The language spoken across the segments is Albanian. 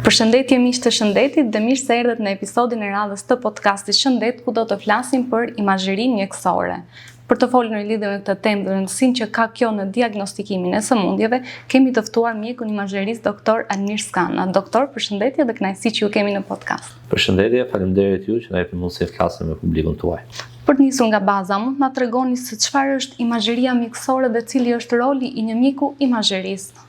Përshëndetje miq të shëndetit dhe mirë se erdhët në episodin e radhës të podcastit Shëndet ku do të flasim për imazherinë mjekësore. Për të folur në lidhje me këtë temë dhe rëndësinë që ka kjo në diagnostikimin e sëmundjeve, kemi të ftuar mjekun imazherist doktor Almir Skana. Doktor, përshëndetje dhe kënaqësi që ju kemi në podcast. Përshëndetje, faleminderit ju që na jepni mundësi të flasim me publikun tuaj. Për të nisur nga baza, mund të na tregoni se çfarë është imazheria mjekësore dhe cili është roli i një mjeku imazherist?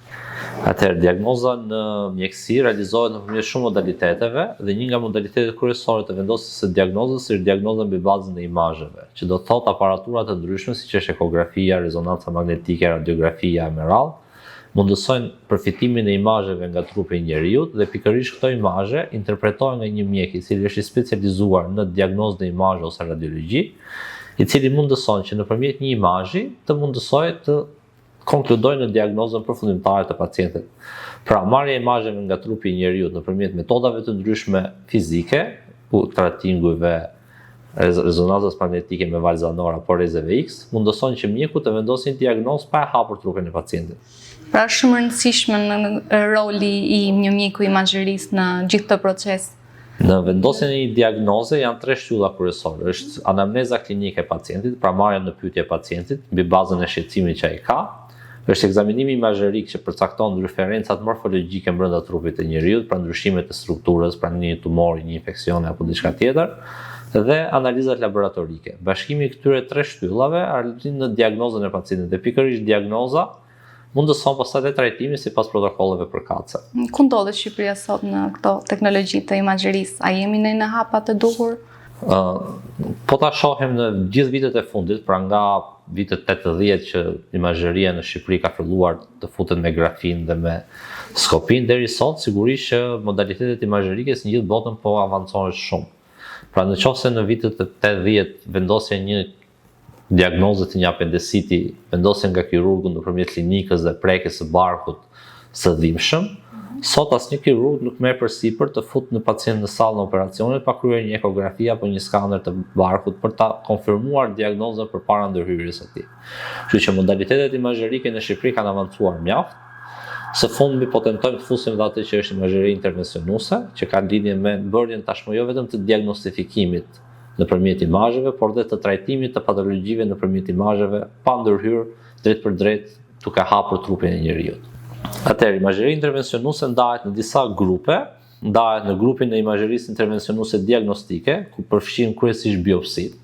Atëherë, diagnoza në mjekësi realizohet nëpërmjet shumë modaliteteve dhe një nga modalitetet kryesore të vendosjes së diagnozës është diagnoza mbi bazën e imazheve, që do të thotë aparatura të ndryshme siç është ekografia, rezonanca magnetike, radiografia e me radhë, mundësojnë përfitimin e imazheve nga trupi i njeriut dhe pikërisht këto imazhe interpretohen nga një mjek i cili është i specializuar në diagnozë në imazhe ose radiologji, i cili mundëson që nëpërmjet një imazhi të mundësojë të konkludojë në diagnozën përfundimtare të pacientit. Pra, marrja e imazheve nga trupi i njeriut nëpërmjet metodave të ndryshme fizike, ultratingujve, rezonancës magnetike me valë zanore apo rrezeve X, mundëson që mjeku të vendosë një diagnozë pa e hapur trupin e pacientit. Pra është shumë e rëndësishme në roli i një mjeku imazherist në gjithë këtë proces. Në vendosjen e një diagnoze janë tre shtylla kryesore. Është anamneza klinike e pacientit, pra marrja në pyetje e pacientit mbi bazën e shqetësimit që ai ka. Është ekzaminimi imazherik që përcakton diferencat morfologjike brenda trupit të njeriut, pra ndryshimet e strukturës, pra një tumori, një infeksioni apo diçka tjetër, dhe analizat laboratorike. Bashkimi i këtyre tre shtyllave arrin në diagnozën e pacientit dhe pikërisht diagnoza mundëson pastaj dhe trajtimin sipas protokolleve përkatëse. Ku ndodhet Shqipëria sot në këto teknologji të imazherisë? A jemi ne në hapat e duhur? Uh, po ta shohim në gjithë vitet e fundit, pra nga vitet 80 që imazheria në Shqipëri ka filluar të futet me grafinë dhe me skopin, deri sot sigurisht që modalitetet imazherike në gjithë botën po avancohen shumë. Pra në qoftë se në vitet e 80 vendosja një diagnoze të një apendiciti vendosej nga kirurgu nëpërmjet klinikës dhe prekjes së barkut së dhimbshëm, sot asnjë kirurg nuk merr përsipër të fut një pacient në sallën e operacionit pa kryer një ekografi apo një skaner të barkut për ta konfirmuar diagnozën përpara ndërhyrjes së tij. Kështu që modalitetet imazherike në Shqipëri kanë avancuar mjaft. Së fundmi po tentojmë të fusim dhe atë që është imazheri intervencionuese, që ka lidhje me bërjen tashmë jo vetëm të diagnostifikimit nëpërmjet imazheve, por dhe të trajtimit të patologjive nëpërmjet imazheve pa ndërhyrë drejtpërdrejt duke hapur trupin e njeriut. Atëherë, imazheria intervencionuese ndahet në disa grupe, ndahet në grupin e imazherisë intervencionuese diagnostike, ku përfshin kryesisht biopsitë.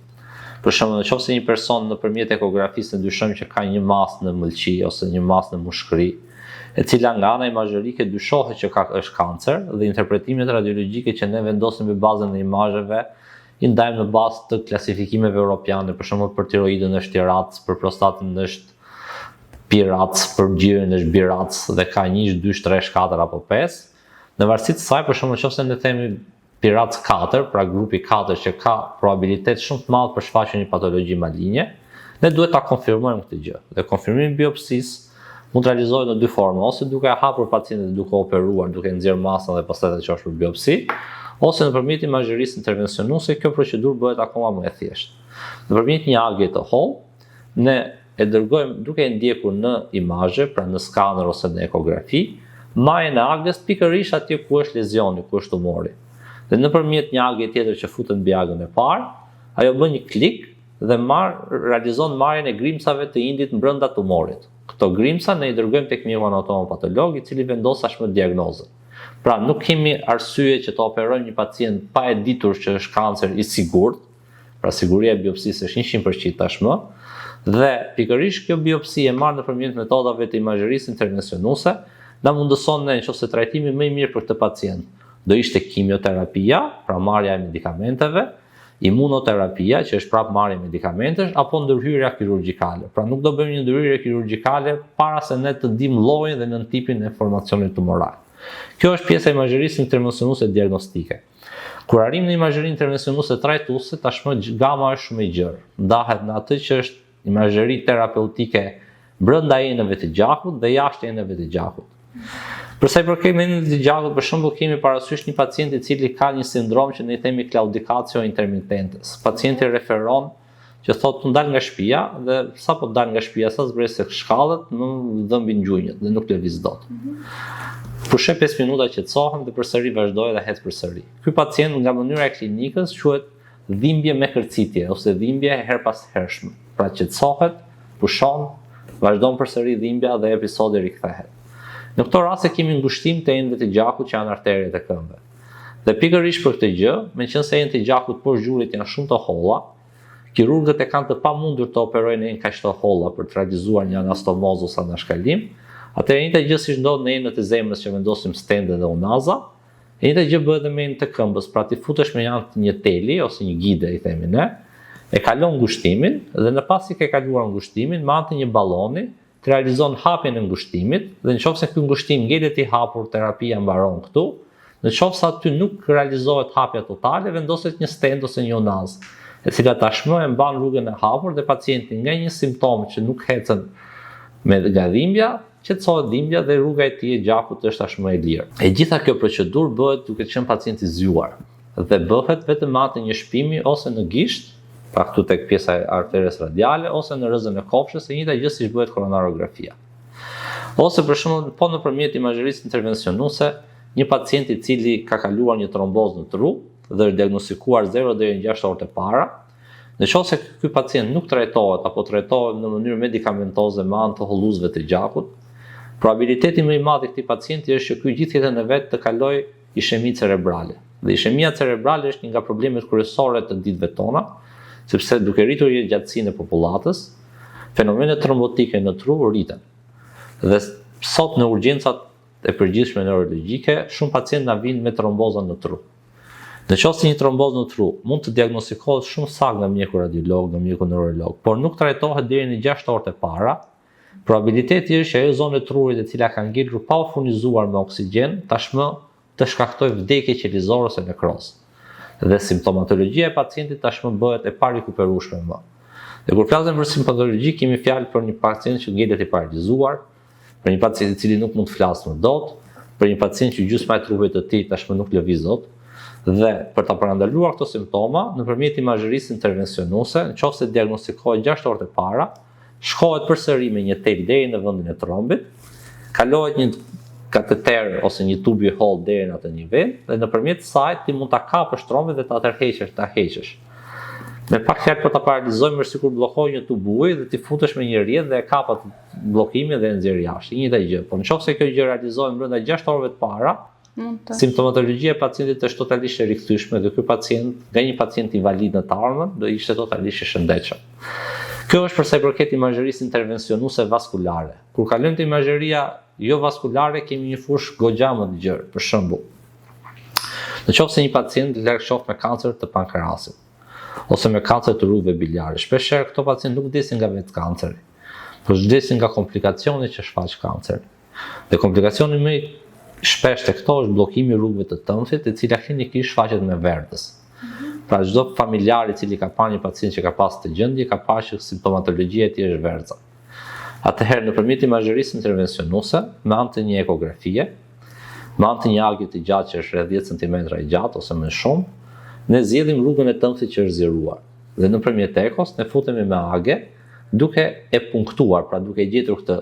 Për shembull, në qoftë se një person nëpërmjet ekografisë ne dyshojmë që ka një masë në mëlçi ose një masë në mushkëri, e cila nga ana imazherike dyshohet që ka është kancer dhe interpretimet radiologjike që ne vendosim mbi bazën e imazheve i ndajmë në bazë të klasifikimeve europiane, për shembull për tiroidën është TIRADS, për prostatën është PIRADS, për gjirin është BIRADS dhe ka 1, 2, 3, 4 apo 5. Në varësi të saj, për shembull, nëse ne themi PIRADS 4, pra grupi 4 që ka probabilitet shumë të madh për shfaqjen e një patologji malinje, ne duhet ta konfirmojmë këtë gjë. Dhe konfirmimi i biopsisë mund të realizohet në dy forma, ose duke e hapur pacientin duke operuar, duke nxjerrë masën dhe pastaj ta çosh për biopsi, ose nëpërmjet imazherisë intervencionuese, kjo procedurë bëhet akoma më e thjeshtë. Nëpërmjet një age të hollë, Ne e dërgojmë duke e ndjekur në imazhe, pra në skaner ose në ekografi, majën e agës pikërisht atje ku është lezioni, ku është tumori. Dhe nëpërmjet një age tjetër që futet mbi agën e parë, ajo bën një klik dhe marr realizon marrjen e grimcave të indit brenda tumorit. Këto grimca ne i dërgojmë tek mjeku anatomopatolog, i cili vendos tashmë diagnozën. Pra nuk kemi arsye që të operojmë një pacient pa e ditur që është kancer i sigurt, Pra siguria e biopsisë është 100% tashmë dhe pikërisht kjo biopsi e marrë nëpërmjet metodave të imazherisë intervencionuese na mundëson ne nëse trajtimi më i mirë për këtë pacient do ishte kimioterapia, pra marrja e medikamenteve, imunoterapia, që është prapë marrje medikamentesh, apo ndërhyrja kirurgjikale. Pra nuk do bëjmë një ndërhyrje kirurgjikale para se ne të dimë llojin dhe nëntipin e formacionit tumoral. Kjo është pjesa e imazherisë intervencionuese diagnostike. Kur arrijmë në imazheri intervencionuese trajtuese, tashmë gama është shumë e gjerë. Ndahet në atë që është imazheri terapeutike brenda enëve të gjakut dhe jashtë enëve të gjakut. Për sa i përket enëve të gjakut, për shembull, kemi parasysh një pacient i cili ka një sindrom që ne i themi claudicatio intermittentes. Pacienti referon që thotë unë dal nga shtëpia dhe sapo dal nga shtëpia sa zbres shkallët, më dhëmbin gjunjët dhe nuk lëviz dot. Mm -hmm. Pushoj 5 minuta qetësohem dhe përsëri vazhdoj dhe hec përsëri. Ky pacient nga mënyra e klinikës quhet dhimbje me kërcitje ose dhimbje e herëpashershme. Pra qetësohet, pushon, vazhdon përsëri dhimbja dhe episodi rikthehet. Në këto raste kemi ngushtim të enëve të gjakut që janë arteriet e këmbëve. Dhe pikërisht për këtë gjë, meqenëse enët e gjakut poshtë gjurit janë shumë të holla, kirurgët e kanë të pamundur të operojnë enë kaq të holla për të realizuar një anastomozë ose anashkalim, atëherë e njëjta gjë siç ndodh në enët e zemrës që vendosim stende dhe unaza, E njëjta gjë bëhet dhe me enët e këmbës, pra ti futesh me anë të një teli ose një guide i themi ne, e kalon ngushtimin dhe në pasi ke kaluar ngushtimin me anë të një balloni të realizon hapjen e ngushtimit dhe në qoftë se ky ngushtim ngelet i hapur terapia mbaron këtu, në qoftë se aty nuk realizohet hapja totale vendoset një stent ose një unazë, e cila tashmë e mban rrugën e hapur dhe pacienti nga një simptomë që nuk ecën me nga dhimbja, Qetësohet dhimbja dhe rruga e tij e gjakut është tashmë e lirë. E gjitha kjo procedurë bëhet duke qenë pacienti zgjuar dhe bëhet vetëm me anë të një shpimi ose në gisht, pra këtu tek pjesa e arteres radiale ose në rrëzën e kofshës, e njëjta gjë siç bëhet koronarografia. Ose për shembull, po nëpërmjet imazherisë intervencionuese, një pacient i cili ka kaluar një trombozë në tru dhe është diagnostikuar 0 deri në 6 orët e para, Në qoftë se ky pacient nuk trajtohet apo trajtohet në mënyrë medikamentoze me anë të holluesve të gjakut, probabiliteti më i madh i këtij pacienti është që ky gjithë jetën e vet të kalojë ishemi cerebrale. Dhe ishemia cerebrale është një nga problemet kryesore të ditëve tona, sepse duke rritur jetëgjatësinë e popullatës, fenomenet trombotike në tru rriten. Dhe sot në urgjencat e përgjithshme neurologjike, shumë pacientë na vijnë me tromboza në tru. Në qoftë se një trombozë në tru mund të diagnostikohet shumë saktë nga mjeku radiolog, nga mjeku neurolog, por nuk trajtohet deri në 6 orët e para, probabiliteti është që ajo zonë e trurit e cila ka ngelur pa u furnizuar me oksigjen, tashmë të shkaktojë vdekje qelizore ose nekrozë. Dhe simptomatologjia e pacientit tashmë bëhet e parikuperueshme më. Dhe kur flasim për simptomatologji, kemi fjalë për një pacient që ngelet i paralizuar, Për një pacient i cili nuk mund të flasë më dot, për një pacient që gjysma e trupit të tij tashmë nuk lëviz dot, dhe për ta parandaluar këto simptoma, nëpërmjet imazherisë intervencionuese, në qoftë se diagnostikohet 6 orët e para, shkohet përsëri me një tel deri në vendin e trombit, kalohet një kateter ose një tub i hollë deri në atë nivel dhe nëpërmjet saj ti mund ta kapësh trombin dhe ta tërheqësh, ta heqësh. Me pak fjalë po ta paralizojmë është sikur bllokon një tub uji dhe ti futesh me një rrjet dhe e kap atë bllokimin dhe e nxjerr jashtë. E njëjta gjë, por në qoftë se kjo gjë realizohet brenda 6 orëve të para, të... simptomatologjia e pacientit është totalisht e rikthyeshme dhe ky pacient, nga një pacient invalid në të ardhmen, do ishte totalisht i shëndetshëm. Kjo është për sa i përket imazherisë intervencionuese vaskulare. Kur kalojmë te imazheria jo vaskulare, kemi një fushë goxha më të gjerë, për shembull. Në qoftë se një pacient larg qoftë me kancer të pankreasit ose me kancer të rrugëve biliare, shpeshherë këto pacientë nuk vdesin nga vetë kanceri, por vdesin nga komplikacioni që shfaq kanceri. Dhe komplikacioni më i shpeshtë te këto është bllokimi i rrugëve të tëmthit, e cila klinikisht shfaqet me verdhëz. Pra çdo familjar i cili ka parë një pacient që ka pasur këtë gjendje, ka parë që simptomatologjia e tij është verdhëza. Atëherë nëpërmjet imazherisë intervencionuese, me anë të një ekografie, me anë të një agi të gjatë që është rreth 10 cm i gjatë ose më shumë, ne zgjedhim rrugën e tëmthit që është zgjeruar. Dhe nëpërmjet ekos ne futemi me age duke e punktuar, pra duke gjetur këtë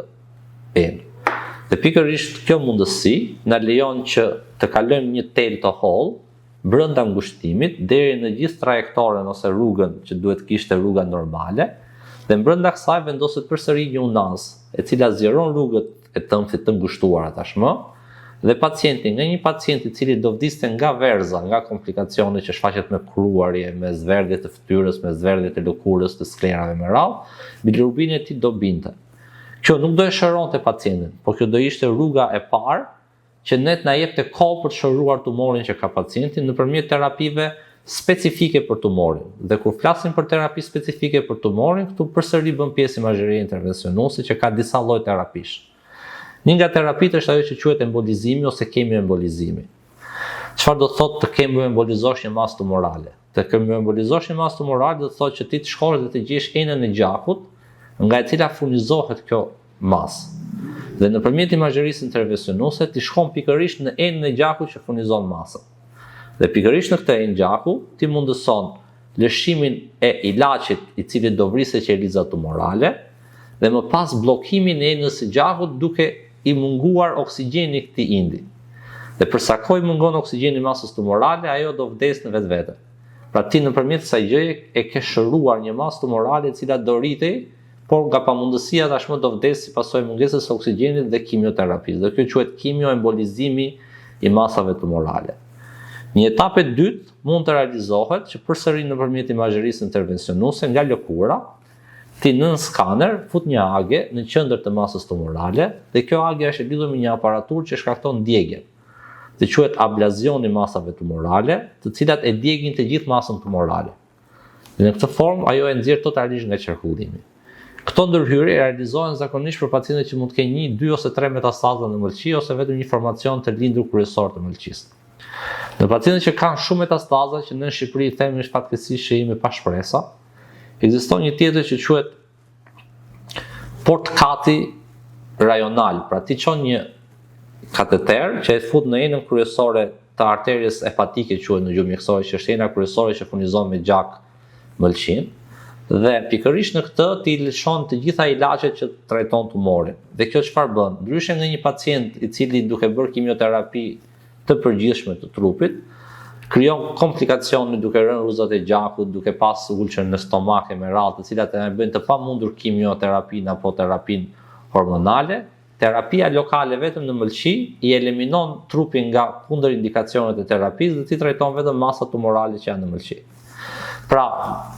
enë. Dhe pikërisht kjo mundësi na lejon që të kalojmë një tel të hollë brenda ngushtimit deri në gjithë trajektoren ose rrugën që duhet të kishte rruga normale dhe brenda kësaj vendoset përsëri një unazë, e cila zgjeron rrugët e tëmthit të ngushtuara tashmë dhe pacienti nga një pacient i cili do vdiste nga verza, nga komplikacione që shfaqet me kruarje, me zverdhje të fytyrës, me zverdhje të lëkurës, të sklerave me radhë, bilirubini e tij do binte. Kjo nuk do e shëronte pacientin, por kjo do ishte rruga e parë që ne të na jepte kohë për të shëruar tumorin që ka pacienti nëpërmjet terapive specifike për tumorin. Dhe kur flasim për terapi specifike për tumorin, këtu përsëri bën pjesë imazheria intervencionuese që ka disa lloj terapish. Një nga terapitë është ajo që quhet embolizimi ose kemioembolizimi. Çfarë do të thotë të kemioembolizosh një masë tumorale? Të kemioembolizosh një masë tumorale do të thotë që ti të shkosh dhe të gjesh enën e gjakut nga e cila furnizohet kjo masë. Dhe nëpërmjet imazherisë intervencionuese ti shkon pikërisht në enën e gjakut që furnizon masën. Dhe pikërisht në këtë enë gjaku ti mundëson lëshimin e ilaçit i cili do vriste qelizat tumorale dhe më pas bllokimin e enës së gjakut duke i munguar oksigjeni këtij indi. Dhe për sa kohë i mungon oksigjeni masës tumorale, ajo do vdesë në vetvete. Pra ti nëpërmjet kësaj gjëje e ke shëruar një masë tumorale e cila do rritej, por nga pamundësia tashmë do vdesë si pasojë e mungesës së oksigjenit dhe kimioterapisë. Dhe kjo quhet kimioembolizimi i masave tumorale. Një etapë e dytë mund të realizohet që përsëri nëpërmjet imazherisë intervencionuese nga lëkura, ti nën skaner fut një age në qendër të masës tumorale dhe kjo age është e lidhur me një aparaturë që shkakton djegien. Dhe quhet ablazion i masave tumorale, të cilat e djegin të gjithë masën tumorale. Dhe në këtë formë ajo e nxjerr totalisht nga qarkullimi. Këto ndërhyrje realizohen zakonisht për pacientët që mund të kenë 1, 2 ose 3 metastaza në mëlçi ose vetëm një formacion të lindur kryesor të mëlçisë. Në pacientët që kanë shumë metastaza, që në Shqipëri i themi është fatkeqësisht që jemi pa shpresa, ekziston një tjetër që quhet port-cut-i rajonal, pra ti çon një kateter që e fut në enën kryesore të arteries hepatike quhet në gjuhë mjekësore, që është ena kryesore që furnizon me gjak mëlçinë, dhe pikërisht në këtë ti lëshon të gjitha ilaçet që trajton tumorin. Dhe kjo çfarë bën? Ndryshe nga një pacient i cili duke bërë kimioterapi të përgjithshme të trupit, krijon komplikacione duke rënë rruzat e gjakut, duke pas ulçër në stomak e me radhë, të cilat e bëjnë të pamundur kimioterapinë apo terapinë hormonale, terapia lokale vetëm në mëlçi i eliminon trupin nga kundërindikacionet e terapisë dhe ti trajton vetëm masat tumorale që janë në mëlçi. Pra,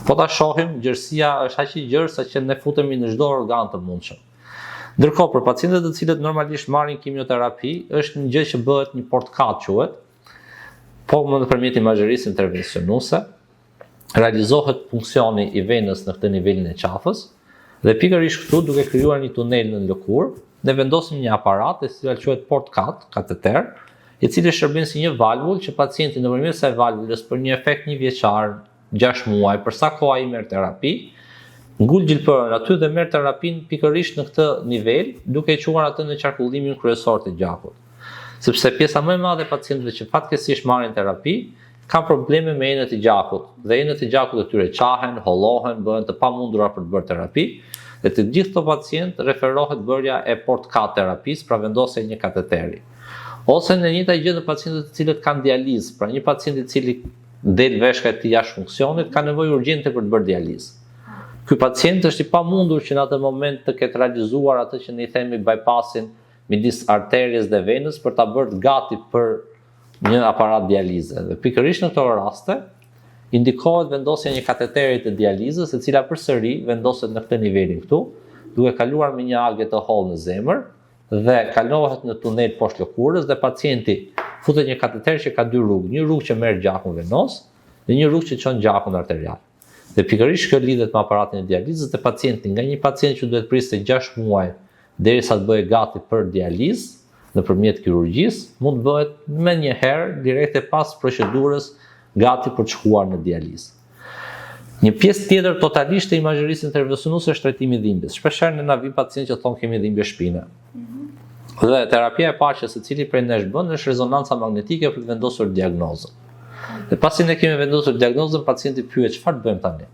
po ta shohim, gjerësia është aq e gjerë sa që ne futemi në çdo organ të mundshëm. Ndërkohë, për pacientët të cilët normalisht marrin kimioterapi, është një gjë që bëhet një port-cut quhet, po më nëpërmjet imazherisë intervencionuese, realizohet punksioni i venës në këtë nivelin e qafës, dhe pikërisht këtu duke krijuar një tunel në lëkurë, ne vendosim një aparat e cila quhet port-cut, kateter, i cili shërben si një valvul që pacienti nëpërmjet kësaj valvulës për një efekt një vjeçar, 6 muaj, për sa kohë ai merr terapi, ngul gjilpërën aty dhe merr terapinë pikërisht në këtë nivel, duke e çuar atë në qarkullimin kryesor të gjakut. Sepse pjesa më e madhe e pacientëve që fatkeqësisht marrin terapi kanë probleme me enët e gjakut dhe enët e gjakut e tyre çahen, hollohen, bëhen të pamundura për të bërë terapi. Dhe të gjithë këto pacientë referohet bërja e port-cut terapisë, pra vendosja e një kateteri. Ose në njëjta gjë në pacientët të cilët kanë dializë, pra një pacient i cili del veshka e tij jashtë funksionit, ka nevojë urgjente për të bërë dializë. Ky pacient është i pamundur që në atë moment të ketë realizuar atë që ne i themi bypassin midis arteries dhe venës për ta bërë gati për një aparat dialize. Dhe pikërisht në këto raste indikohet vendosja e një kateteri të dializës, e cila përsëri vendoset në këtë nivelin këtu, duke kaluar me një age të hollë në zemër dhe kalohet në tunel poshtë lëkurës dhe pacienti futet një kateter që ka dy rrugë, një rrugë që merr gjakun venos dhe një rrugë që çon gjakun arterial. Dhe pikërisht kjo lidhet me aparatin e dializës dhe pacienti nga një pacient që duhet priste 6 muaj derisa të bëhej gati për dializë nëpërmjet kirurgjisë, mund të bëhet menjëherë direkte pas procedurës gati për të shkuar në dializë. Një pjesë tjetër totalisht e imazherisë intervencionuese është trajtimi i dhimbjes. Shpeshherë ne na vijnë pacientë që thonë kemi dhimbje shpine. Dhe terapia e parë që secili prej nesh bën është rezonanca magnetike për të vendosur diagnozën. Dhe pasi ne kemi vendosur diagnozën, pacienti pyet çfarë të bëjmë tani.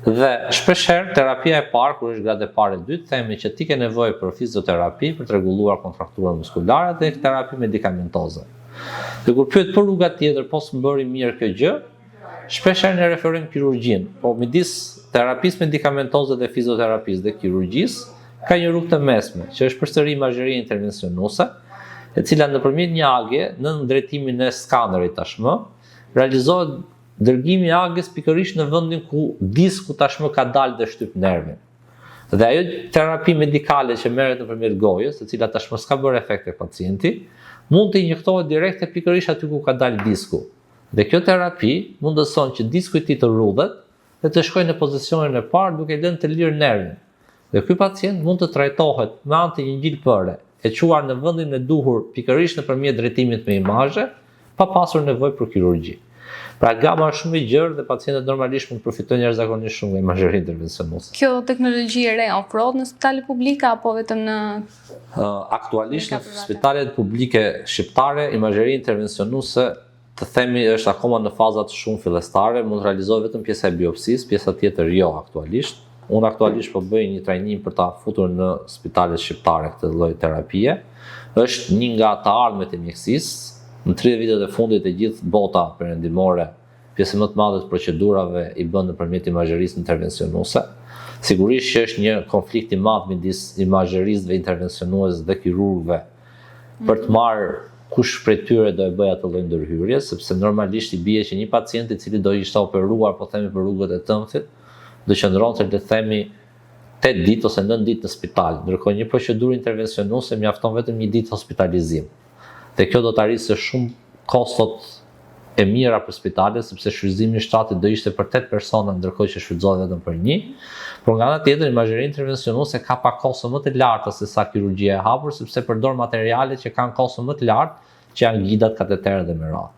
Dhe shpeshherë terapia e parë kur është gradë e parë e dytë, themi që ti ke nevojë për fizioterapi për të rregulluar kontrakturën muskulare dhe terapi medikamentoze. Dhe kur pyet për rruga tjetër, po s'më bëri mirë kjo gjë, shpeshherë ne referojmë kirurgjinë, po midis terapisë medikamentoze dhe fizioterapisë dhe kirurgjisë ka një rrugë të mesme, që është përsëri imazheria intervencionuese, e cila nëpërmjet një age nën drejtimin e skanerit tashmë realizohet dërgimi i ages pikërisht në vendin ku disku tashmë ka dalë dhe shtyp nervin. Dhe ajo terapi medikale që merret nëpërmjet gojës, e cila tashmë s'ka bërë efekt tek pacienti, mund të injektohet direkte pikërisht aty ku ka dalë disku. Dhe kjo terapi mundëson që disku i tij të rrudhet dhe të shkojë në pozicionin e parë duke lënë të lirë nervin. Dhe ky pacient mund të trajtohet me anë të një gjilpëre, e çuar në vendin e duhur pikërisht nëpërmjet drejtimit me imazhe, pa pasur nevojë për kirurgji. Pra gama është shumë e gjerë dhe pacientët normalisht mund të përfitojnë jashtëzakonisht shumë nga imazheria intervencionuese. Kjo teknologji e re ofrohet në spitale publike apo vetëm në Aktualisht në spitalet publike shqiptare imazheria intervencionuese të themi është akoma në fazat shumë fillestare, mund të realizohet vetëm pjesa e biopsisë, pjesa tjetër jo aktualisht. Unë aktualisht po bëj një trajnim për ta futur në spitalet shqiptare këtë lloj terapie. Është një nga të ardhmet e mjekësisë. Në 30 vitet e fundit e gjithë bota perëndimore, pjesën më të madhe të procedurave i bën nëpërmjet imazherisë intervencionuese. Sigurisht që është një konflikt i madh midis imazheristëve intervencionues dhe kirurgëve për të marrë kush prej tyre do e bëjë atë lloj ndërhyrje, sepse normalisht i bie që një pacient i cili do ishte operuar, po themi për rrugët e tëmthit, do qëndronte le të themi 8 ditë ose 9 ditë në spital, ndërkohë një procedurë intervencionuese mjafton vetëm një ditë hospitalizim. Dhe kjo do ta rrisë shumë kostot e mira për spitalet, sepse shfrytëzimi i shtratit do ishte për 8 persona, ndërkohë që shfrytëzohet vetëm për një. Por nga ana tjetër, imazheria intervencionuese ka pak kosto më të larta se sa kirurgjia e hapur, sepse përdor materiale që kanë kosto më të lartë, që janë guidat, kateterët dhe me radhë.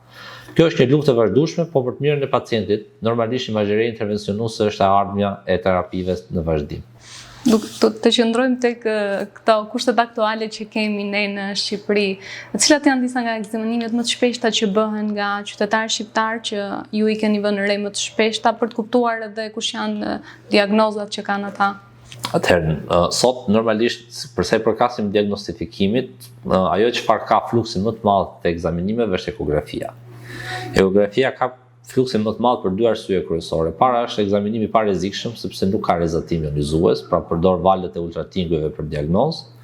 Kjo është një luftë e vazhdueshme, po për të mirën e pacientit, normalisht imazheria intervencionuese është e ardhmja e terapive në vazhdim. Nuk të, të qëndrojmë tek këto kushtet aktuale që kemi ne në Shqipëri. Cilat janë disa nga ekzaminimet më të shpeshta që bëhen nga qytetarë shqiptarë që ju i keni vënë re më të shpeshta për të kuptuar edhe kush janë diagnozat që kanë ata? Atëherë, sot normalisht për sa i përkasim diagnostifikimit, ajo çfarë ka fluksin më të madh të ekzaminimeve është ekografia. Ekografia ka fluksin më të madh për dy arsye kryesore. Para është ekzaminimi i parrezikshëm sepse nuk ka rrezatim jonizues, pra përdor valët e ultratingujve për diagnozë.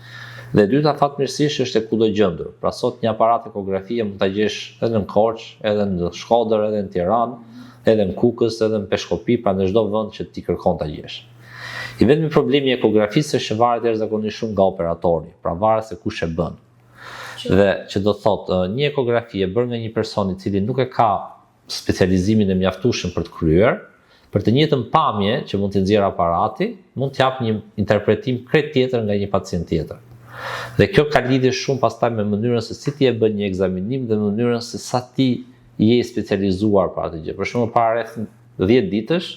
Dhe e dyta fatmirësisht është e kudogjendur. Pra sot një aparat ekografie mund ta gjesh edhe në Korçë, edhe në Shkodër, edhe në Tiranë, edhe në Kukës, edhe në Peshkopi, pra në çdo vend që ti kërkon ta gjesh. I vetmi problemi i ekografisë është që varet jashtëzakonisht shumë nga operatori, pra varet se kush e bën. Dhe që do të thotë, një ekografi e bërë nga një person i cili nuk e ka specializimin e mjaftueshëm për të kryer, për të njëjtën pamje që mund të nxjerrë aparati, mund të japë një interpretim krejt tjetër nga një pacient tjetër. Dhe kjo ka lidhje shumë pastaj me mënyrën se si ti e bën një ekzaminim dhe mënyrën se sa ti je i specializuar për atë gjë. Për shembull, para rreth 10 ditësh,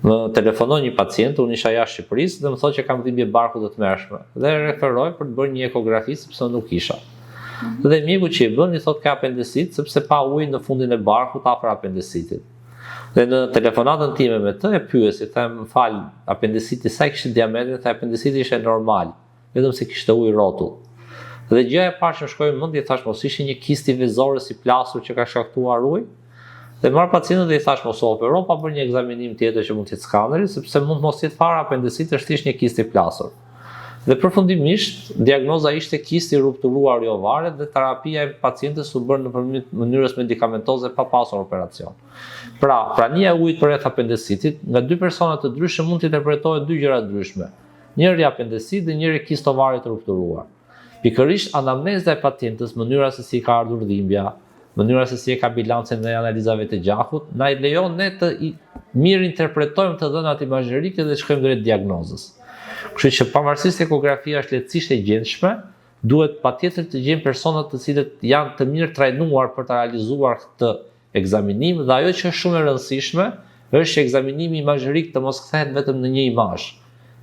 më telefonon një pacient, unë isha jashtë Shqipërisë dhe më thotë që kam dhimbje barku të tmerrshme dhe e referoj për të bërë një ekografi sepse unë nuk isha. Mm -hmm. Dhe mjeku që i bën i thotë ka apendisit sepse pa ujë në fundin e barkut afër apendicitit. Dhe në telefonatën time me të e pyes, i them, "Më fal, apendiciti sa e kishte diametrin?" Tha apendiciti ishte normal. vetëm se kishte ujë rrotull. Dhe gjëja e parë që më shkoi në mend, i thash mos ishte një kist i vezorës i plasur që ka shkaktuar ujë. Dhe marr pacientin dhe i thash mos u opero pa bërë një ekzaminim tjetër që mund të jetë skaneri, sepse mund të mos jetë fare apendisit, është thjesht një kist i plasur. Dhe përfundimisht diagnoza ishte kist i rupturuar i ovarit dhe terapia e pacientes u bë nëpërmjet mënyrës medikamentoze pa pasur operacion. Pra, prania e ujit përreth apendicitit nga dy persona të ndryshëm mund të interpretohet dy gjëra të ndryshme. Njëri apendisit dhe njëri kist ovari të rupturuar. Pikërisht anamneza e pacientës, mënyra se si i ka ardhur dhimbja, mënyra se si e ka bilancin e analizave të gjakut, na i lejon ne të mirë interpretojmë të dhënat imazherike dhe të shkojmë drejt diagnozës. Kështu që pavarësisht se ekografia është lehtësisht e gjendshme, duhet patjetër të gjejmë persona të cilët janë të mirë trajnuar për ta realizuar këtë ekzaminim dhe ajo që është shumë e rëndësishme është që ekzaminimi imazherik të mos kthehet vetëm në një imazh.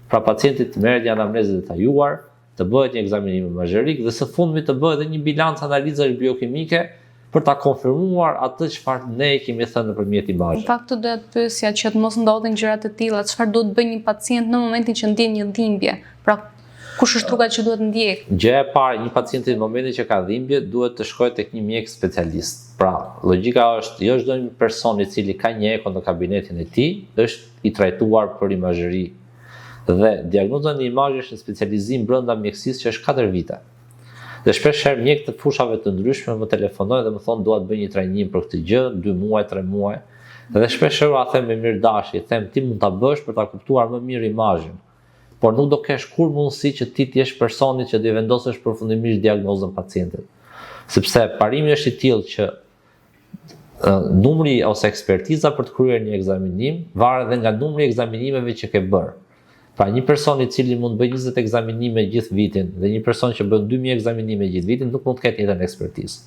Pra pacientit të merret një anamnezë e detajuar, të bëhet një ekzaminim imazherik dhe së fundmi të bëhet edhe një bilanc analizash biokimike për ta konfirmuar atë çfarë ne kemi thënë nëpërmjet imazhit. Në fakt doja të pyesja që të mos ndodhin gjëra të tilla, çfarë duhet të bëjë një pacient në momentin që ndjen një dhimbje? Pra Kush është rruga që duhet ndjek? Gjëja e parë, një pacient në momentin që ka dhimbje duhet të shkojë tek një mjek specialist. Pra, logjika është jo çdo një person i cili ka një eko në kabinetin e tij është i trajtuar për imazheri. Dhe diagnoza në imazh është një specializim brenda mjekësisë që është 4 vite. Dhe shpesh herë mjekë të fushave të ndryshme më telefonojnë dhe më thonë dua të bëj një trajnim për këtë gjë, 2 muaj, 3 muaj. Dhe shpesh herë ua them me mirëdashje, them ti mund ta bësh për ta kuptuar më mirë imazhin por nuk do kesh kurrë mundësi që ti të jesh personi që t'i vendosësh përfundimisht diagnozën pacientit. Sepse parimi është i tillë që numri ose ekspertiza për të kryer një ekzaminim varet edhe nga numri i ekzaminimeve që ke bërë. Pra një person i cili mund të bëjë 20 ekzaminime gjithë vitin dhe një person që bën 2000 ekzaminime gjithë vitin nuk mund të ketë njëjtën ekspertizë.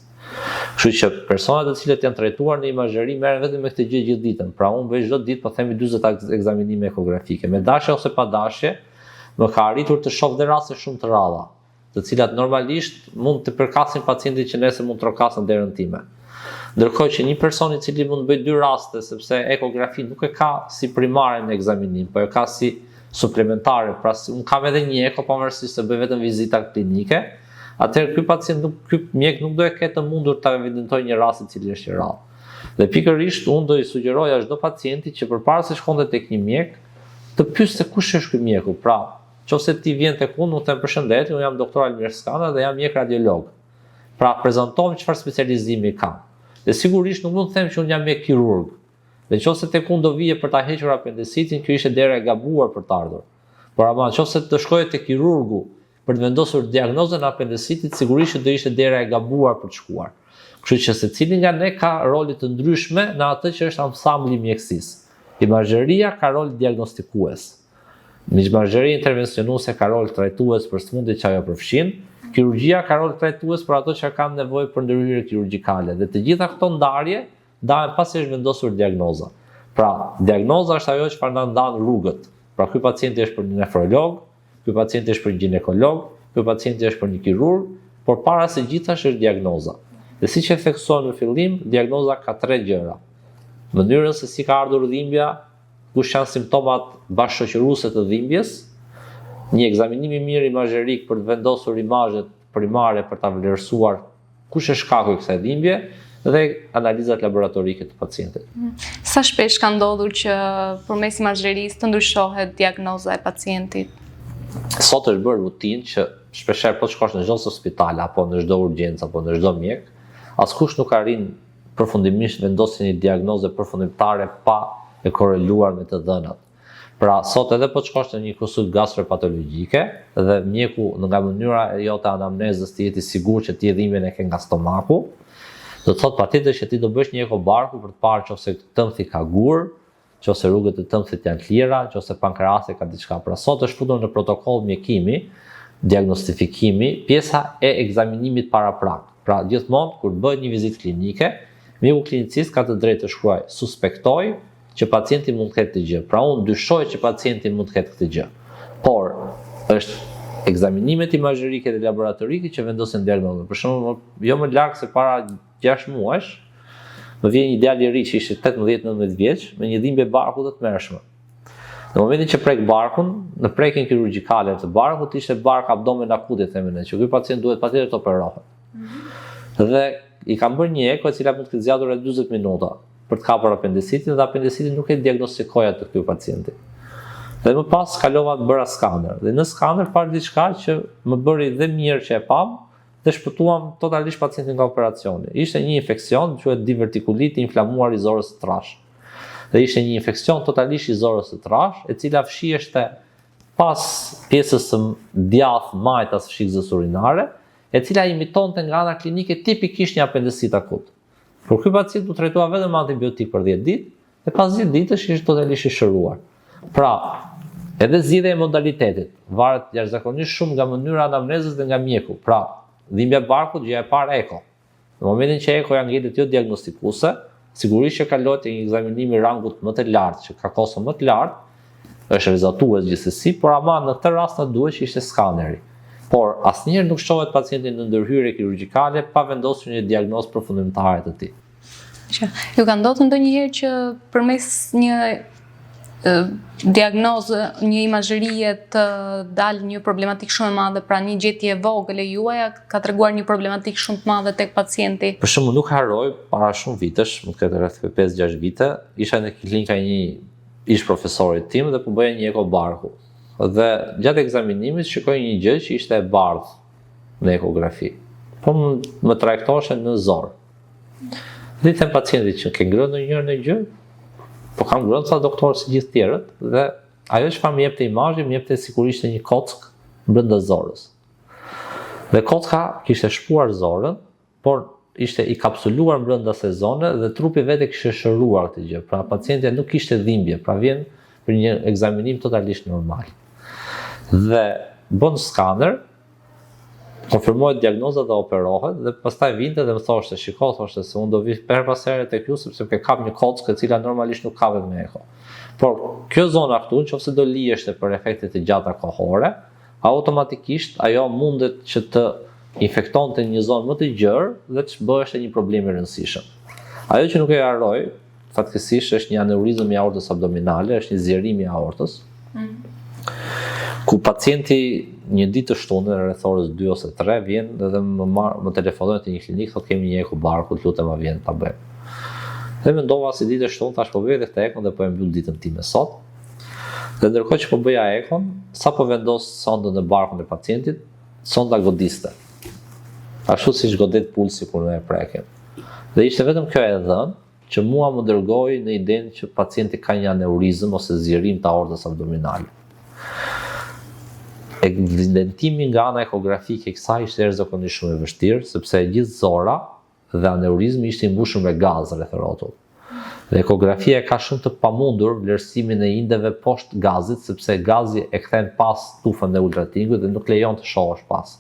Kështu që personat të cilët janë trajtuar në imazheri merren vetëm me këtë gjë gjithë ditën. Pra unë bëj çdo ditë po themi 40 ekzaminime ekografike. Me dashje ose pa dashje, më ka arritur të shoh dhe raste shumë të rralla, të cilat normalisht mund të përkasin pacientit që nesër mund të trokasin derën time. Ndërkohë që një person i cili mund të bëjë dy raste sepse ekografi nuk e ka si primare në ekzaminim, po e ka si suplementare, pra si, unë kam edhe një eko pavarësisht se bëj vetëm vizita klinike, atëherë ky pacient nuk ky mjek nuk do e ketë të mundur ta evidentojë një rast i cili është i rrallë. Dhe pikërisht unë do i sugjeroja çdo pacienti që përpara se shkonte tek një mjek, të pyeste kush është ky mjeku. Pra, qofse ti vjen tek unë, unë them përshëndetje, unë jam doktor Almir Skana dhe jam mjek radiolog. Pra, prezantohem çfarë specializimi kam. Dhe sigurisht nuk mund të them që unë jam mjek kirurg. Dhe qofse tek unë do vije për ta hequr apendicitin, kjo ishte dera e gabuar për të ardhur. Por ama qofse të shkoje te kirurgu për të vendosur diagnozën e apendicitit, sigurisht që do ishte dera e gabuar për të shkuar. Kështu që secili nga ne ka role të ndryshme në atë që është ansambli i mjekësisë. Imazheria ka rol diagnostikues. Imazheria intervencionuese ka rol trajtues për sëmundjet që ajo përfshin, kirurgjia ka rol trajtues për ato që kanë nevojë për ndërhyrje kirurgjikale dhe të gjitha këto ndarje ndahen pasi është vendosur diagnoza. Pra, diagnoza është ajo çfarë na ndan rrugët. Pra, ky pacienti është për një nefrolog, ky pacienti është për një gjinekolog, ky pacienti është për një kirurg, por para se gjithash është diagnoza. Dhe siç e theksuam në fillim, diagnoza ka tre gjëra. Mënyrën se si ka ardhur dhimbja, kush janë simptomat bashkëshoqëruese të dhimbjes, një ekzaminim i mirë imazherik për të vendosur imazhet primare për ta vlerësuar kush është shkaku i kësaj dhimbje dhe analizat laboratorike të pacientit. Sa shpesh ka ndodhur që përmes imazherisë të ndryshohet diagnoza e pacientit? Sot është bërë rutinë që shpeshherë po të shkosh në çdo spital apo në çdo urgjencë apo në çdo mjek, askush nuk arrin përfundimisht vendosjen e një diagnoze përfundimtare pa e koreluar me të dhënat. Pra, sot edhe po të shkosh në një konsultë gastropatologjike dhe mjeku në nga mënyra e jote anamnezës të jetë i sigurt që ti dhimbjen e ke nga stomaku, do të thotë patjetër që ti do bësh një eko barku për të parë nëse tëmthi ka gur, nëse rrugët e tëmthit janë të lira, nëse pankreasi ka diçka. Pra sot është futur në protokoll mjekimi, diagnostifikimi, pjesa e ekzaminimit paraprak. Pra gjithmonë kur bëhet një vizitë klinike, mjeku klinicist ka të drejtë të shkruajë suspektoj që pacienti mund të ketë këtë gjë. Pra unë dyshoj që pacienti mund të ketë këtë gjë. Por është ekzaminimet imazherike dhe laboratorike që vendosin diagnozën. Për shembull, jo më larg se para 6 muajsh, më vjen një djalë i ri që ishte 18-19 vjeç me një dhimbje barku të tmerrshme. Në momentin që prek barkun, në prekjen kirurgjikale të barkut ishte bark abdomen akut i themi ne, që ky pacient duhet patjetër të operohet. Mm -hmm. Dhe i kam bërë një eko e cila mund të ketë zgjatur rreth 40 minuta. për të kapur apendicitin dhe apendicitin nuk e diagnostikoja te ky pacienti. Dhe më pas kalova të bëra skaner. Dhe në skaner pashë diçka që më bëri dhe mirë që e pamë dhe shpëtuam totalisht pacientin nga operacioni. Ishte një infeksion, quhet divertikulit i inflamuar i zorrës së trashë. Dhe ishte një infeksion totalisht i zorrës së trashë, e cila fshiheshte pas pjesës së djathtë majtas fshikëzës urinare, e cila imitonte nga ana klinike tipikisht një apendicit akut. Por ky pacient u trajtua vetëm me antibiotik për 10 ditë dhe pas 10 ditësh ishte totalisht i shëruar. Pra, edhe zgjidhja e modalitetit varet jashtëzakonisht shumë nga mënyra e anamnezës dhe nga mjeku. Pra, dhimbja e barkut, gjëja e parë eko. Në momentin që ekoja ngelet jo diagnostikuese, sigurisht që kalohet te një ekzaminim i rangut më të lartë, që ka kosto më të lartë, është rrezatues gjithsesi, por ama në këtë rast na duhet që ishte skaneri. Por asnjëherë nuk çohet pacienti në ndërhyrje kirurgjikale pa vendosur një diagnozë përfundimtare të tij. Që, ju ka ndodhur ndonjëherë që përmes një diagnozë, një imazherie të dalë një problematikë shumë e madhe, pra një gjetje e vogël e juaja ka treguar një problematikë shumë të madhe tek pacienti. Për shembull, nuk harroj para shumë vitesh, mund të ketë rreth 5-6 vite, isha në klinika e një ish profesorit tim dhe po bëja një eko barku. Dhe gjatë ekzaminimit shikoj një gjë që ishte e bardhë në ekografi. Po më, më trajtoheshe në zorrë. Dhe i them pacientit që ke ngrënë ndonjëherë ndonjë gjë, po kam ngrënë tha doktor si gjithë tjerët dhe ajo çfarë më jepte imazhi, më jepte sikur ishte një kockë brenda zorrës. Dhe kocka kishte shpuar zorrën, por ishte i kapsuluar brenda asaj zone dhe trupi vetë e kishte shëruar këtë gjë. Pra pacientja nuk kishte dhimbje, pra vjen për një ekzaminim totalisht normal. Dhe bën skaner, konfirmohet diagnoza dhe operohet dhe pastaj vinte dhe më thoshte, shiko, thoshte se unë do vi herë pas here tek ju sepse ke kap një kockë e cila normalisht nuk kapet me eko. Por kjo zona këtu, nëse do liheshte për efekte të gjata kohore, automatikisht ajo mundet që të infektonte një zonë më të gjerë dhe të bëheshte një problem i rëndësishëm. Ajo që nuk e harroj, fatkeqësisht është një aneurizëm i aortës abdominale, është një zgjerim i aortës. Mm. Ku pacienti një ditë të shtunë rreth orës 2 ose 3 vjen dhe më marr më telefonon te një klinikë thotë kemi një eko barku, të lutem a vjen ta bëjmë. Dhe mendova si ditë e shtunë, thash po bëj edhe këtë ekon dhe po e mbyll ditën time sot. Dhe ndërkohë që po bëja ekon, sapo vendos sondën në barkun e pacientit, sonda godiste. Ashtu siç godet pulsi kur ne e prekim. Dhe ishte vetëm kjo e dhënë që mua më dërgoi në idenë që pacienti ka një aneurizëm ose zgjerim të aortës abdominale. Evidentimi nga ana ekografike e kësaj ishte jashtëzakonisht shumë e vështirë, sepse e gjithë zora dhe aneurizmi ishte i mbushur me gaz rreth rrotull. Dhe ekografia e ka shumë të pamundur vlerësimin e indeve poshtë gazit, sepse gazi e kthen pas tufën e ultratingujt dhe nuk lejon të shohësh pas.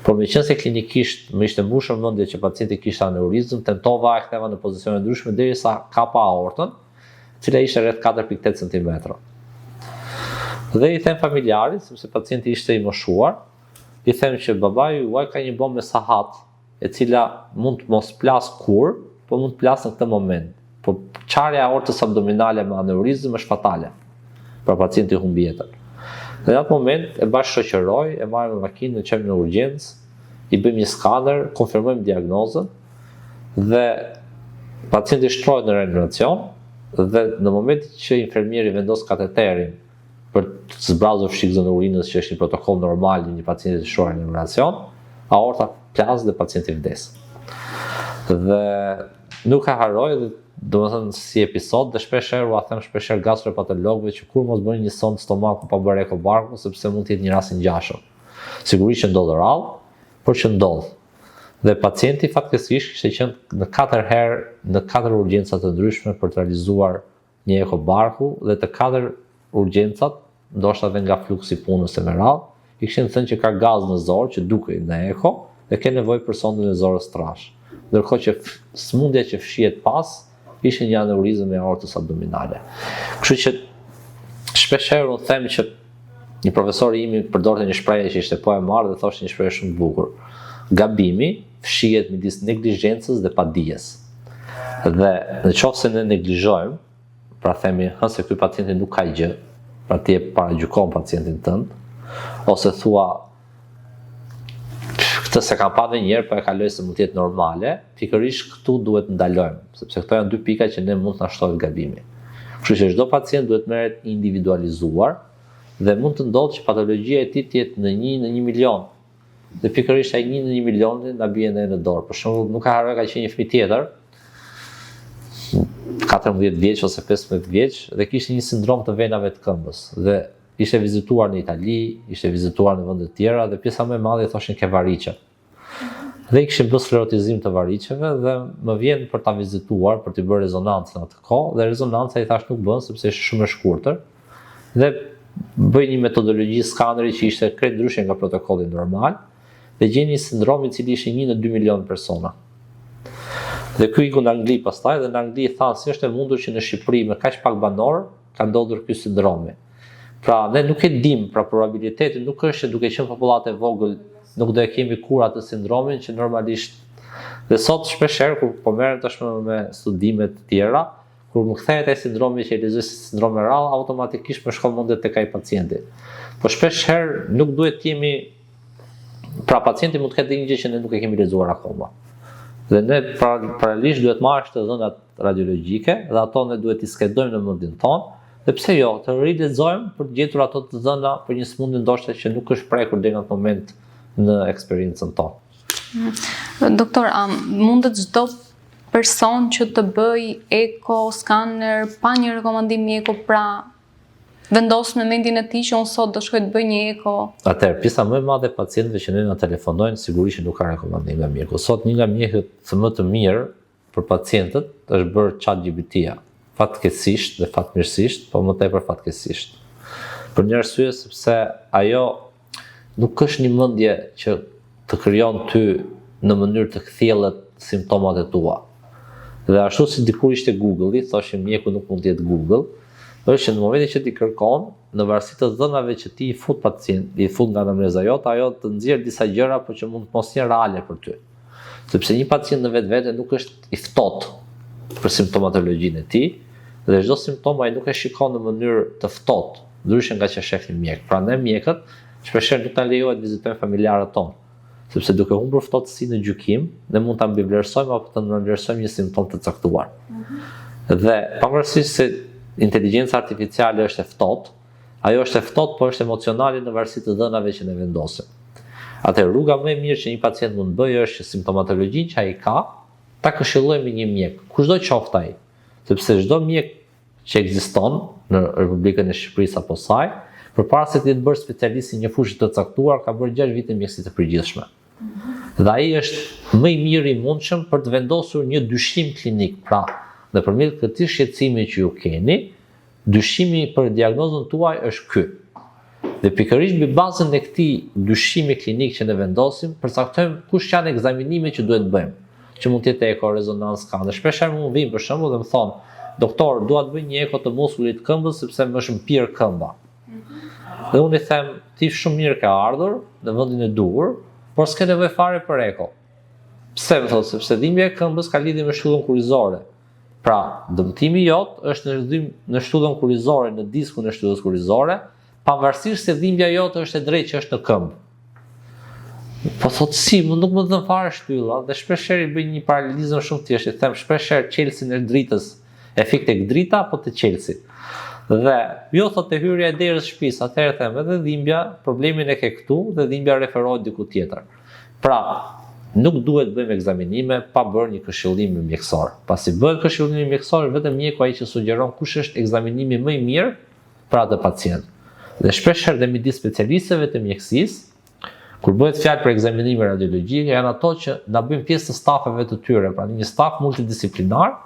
Por meqenëse klinikisht më ishte mbushur mendja që pacienti kishte aneurizëm, tentova e ktheva në pozicione ndryshme derisa kapa aortën, e cila ishte rreth 4.8 cm. Dhe i them familjarit, sepse pacienti ishte i moshuar, i them që babai juaj ka një bombë me sahat, e cila mund të mos plasë kurrë, po mund të plasë në këtë moment. Po çarja e aortës abdominale me aneurizëm është fatale. Pra pacienti humb jetën. Dhe në atë moment e bashkëshoqëroj, e marrim me makinë, e çojmë në urgjencë, i bëjmë një skaner, konfirmojmë diagnozën dhe pacienti shtrohet në reanimacion dhe në momentin që infermieri vendos kateterin për të zbrazur fshikëzën e urinës që është një protokoll normal i një pacienti të shtruar në reanimacion, aorta plas dhe pacienti vdes. Dhe nuk e harroj dhe domethënë si episod dhe shpesh herë ua them shpesh herë gastrohepatologëve që kurrë mos bëni një sondë stomaku pa bërë eko barku sepse mund të jetë një rast i ngjashëm. Sigurisht që ndodh rrallë, por që ndodh. Dhe pacienti fatkeqësisht kishte qenë në katër herë në katër urgjenca të ndryshme për të realizuar një eko barku dhe të katër urgjencat, ndoshta edhe nga fluksi i punës e me radhë, i kishin thënë që ka gaz në zorrë që dukej në eko dhe ke nevojë për sondën e zorrës trashë. Ndërkohë që sëmundja që fshihet pas ishte një aneurizëm e aortës abdominale. Kështu që shpesh herë unë them që një profesor i imi përdorte një shprehje që ishte po e marrë dhe thoshte një shprehje shumë të bukur. Gabimi fshihet midis neglizhencës dhe padijes. Dhe në qoftë se ne neglizhojmë, pra themi, hë se ky pacienti nuk ka gjë, pra ti e paragjykon pacientin tënd, ose thua, këtë s'e kam pa ndonjëherë, po e kaloj se mund të jetë normale, pikërisht këtu duhet të ndalojmë, sepse këto janë dy pika që ne mund të na shtohet gabimi. Kështu që çdo pacient duhet merret individualizuar dhe mund të ndodhë që patologjia e tij të jetë në 1 në 1 milion, Dhe pikërisht ai një në një milioni na bie ne në dorë. Për shembull, nuk e harroj ka qenë një fëmijë tjetër, 14 vjeç ose 15 vjeç dhe kishte një sindrom të venave të këmbës dhe ishte vizituar në Itali, ishte vizituar në vende të tjera dhe pjesa më e madhe i thoshin ke variçe. Dhe i kishin bërë sklerotizim të variçeve dhe më vjen për ta vizituar, për t'i bërë rezonancën në atë kohë dhe rezonanca i thash nuk bën sepse ishte shumë e shkurtër. Dhe bëj një metodologji skaneri që ishte krejt ndryshe nga protokolli normal dhe gjej një sindrom i cili ishte 1 në 2 milion persona. Dhe ky iku në Angli pastaj dhe në Angli i thanë si është e mundur që në Shqipëri me kaq pak banorë ka ndodhur ky sindromi. Pra ne nuk e dim, pra probabiliteti nuk është që duke qenë popullatë e vogël nuk do e kemi kurrë atë sindromin që normalisht dhe sot shpesh herë kur po merrem tashmë me studime të tjera, Kur më kthehet ai sindromi që e lexoj si sindrom e rrallë, automatikisht më shkon mendja tek ai pacienti. Po shpesh herë nuk duhet të jemi pra pacienti mund të ketë një gjë që ne nuk e kemi lexuar akoma. Dhe ne pra, paralelisht duhet marrësh të dhënat radiologjike dhe ato ne duhet t'i skedojmë në mendjen tonë dhe pse jo, të rilexojmë për të gjetur ato të dhëna për një sëmundje ndoshta që nuk është prekur deri në atë moment në eksperiencën tonë. Doktor, a mundet çdo person që të bëjë eko, skaner, pa një rekomandim mjeku, pra vendos në mendjen e tij që unë sot do shkoj të bëj një eko. Atëherë, pjesa më e madhe e pacientëve që ne na telefonojnë sigurisht që nuk ka rekomandim nga mjeku. Sot një nga mjekët më të mirë për pacientët është bërë ChatGPT-ja. Fatkeqësisht dhe fatmirësisht, po më tepër fatkeqësisht. Për një arsye sepse ajo Nuk është një mendje që të krijon ty në mënyrë të kthjellët simptomat e tua. Dhe ashtu si dikur ishte Google-i, thoshin mjeku nuk mund të jetë Google, është që në momentin që ti kërkon, në varësi të dhënave që ti i fut pacient, i fut nga anamneza jote, ajo të nxjerr disa gjëra por që mund të mos jenë reale për ty. Sepse një pacient në vetvete nuk është i ftohtë. për simptomatologjinë e tij dhe çdo simptomë ai nuk e shikon në mënyrë të ftohtë, ndryshe nga që sheh një mjek. Pra ne mjekët shpeshherë nuk na lejohet të vizitojmë familjarët tonë, sepse duke humbur ftohtësi në gjykim, ne mund ta mbivlerësojmë apo të nënvlerësojmë një simptomë të caktuar. Mm -hmm. Dhe pavarësisht se inteligjenca artificiale është e ftohtë, ajo është e ftohtë, por është emocionale në varësi të dhënave që ne vendosim. Atëherë rruga më e mirë që një pacient mund të bëjë është që simptomatologjinë që ai ka, ta këshillojë me një mjek, kushdo qoftë ai, sepse çdo mjek që ekziston në Republikën e Shqipërisë apo saj, përpara se të jetë bërë specialist i një fushe të caktuar, ka bërë 6 vite mjekësi të përgjithshme. Dhe ai është më i miri i mundshëm për të vendosur një dyshim klinik. Pra, nëpërmjet këtij shqetësimi që ju keni, dyshimi për diagnozën tuaj është ky. Dhe pikërisht mbi bazën e këtij dyshimi klinik që ne vendosim, përcaktojmë kush janë ekzaminimet që duhet të bëjmë, që mund të jetë eko, rezonancë, skaner. Shpeshherë më vijnë për shembull dhe më thonë, doktor, dua të bëj një eko të muskulit të këmbës sepse më është mpirë këmba. Dhe unë i them, ti shumë mirë ke ardhur në vendin e duhur, por s'ke nevojë fare për eko. Pse më thotë, sepse dhimbja e këmbës ka lidhje me shtyllën kurrizore. Pra, dëmtimi jot është në dhim, në shtyllën kurrizore, në diskun e shtyllës kurrizore, pavarësisht se dhimbja jote është e drejtë që është në këmbë. Po thotë si, më nuk më dhemb fare shtylla dhe shpeshherë i bëj një paralelizëm shumë thjesht, i them shpeshherë çelësin e dritës e fik tek drita apo te çelësi. Dhe jo thotë te hyrja e derës së shtëpisë, atëherë them edhe dhimbja, problemin e ke këtu dhe dhimbja referohet diku tjetër. Pra, nuk duhet të bëjmë ekzaminime pa bërë një këshillim mjekësor. Pasi bëhet këshillimi mjekësor, është vetëm mjeku ai që sugjeron kush është ekzaminimi më i mirë për atë pacient. Dhe shpeshherë dhe midis specialistëve të mjekësisë, kur bëhet fjalë për ekzaminime radiologjike, janë ato që na bëjnë pjesë të stafeve të tyre, pra një staf multidisiplinar,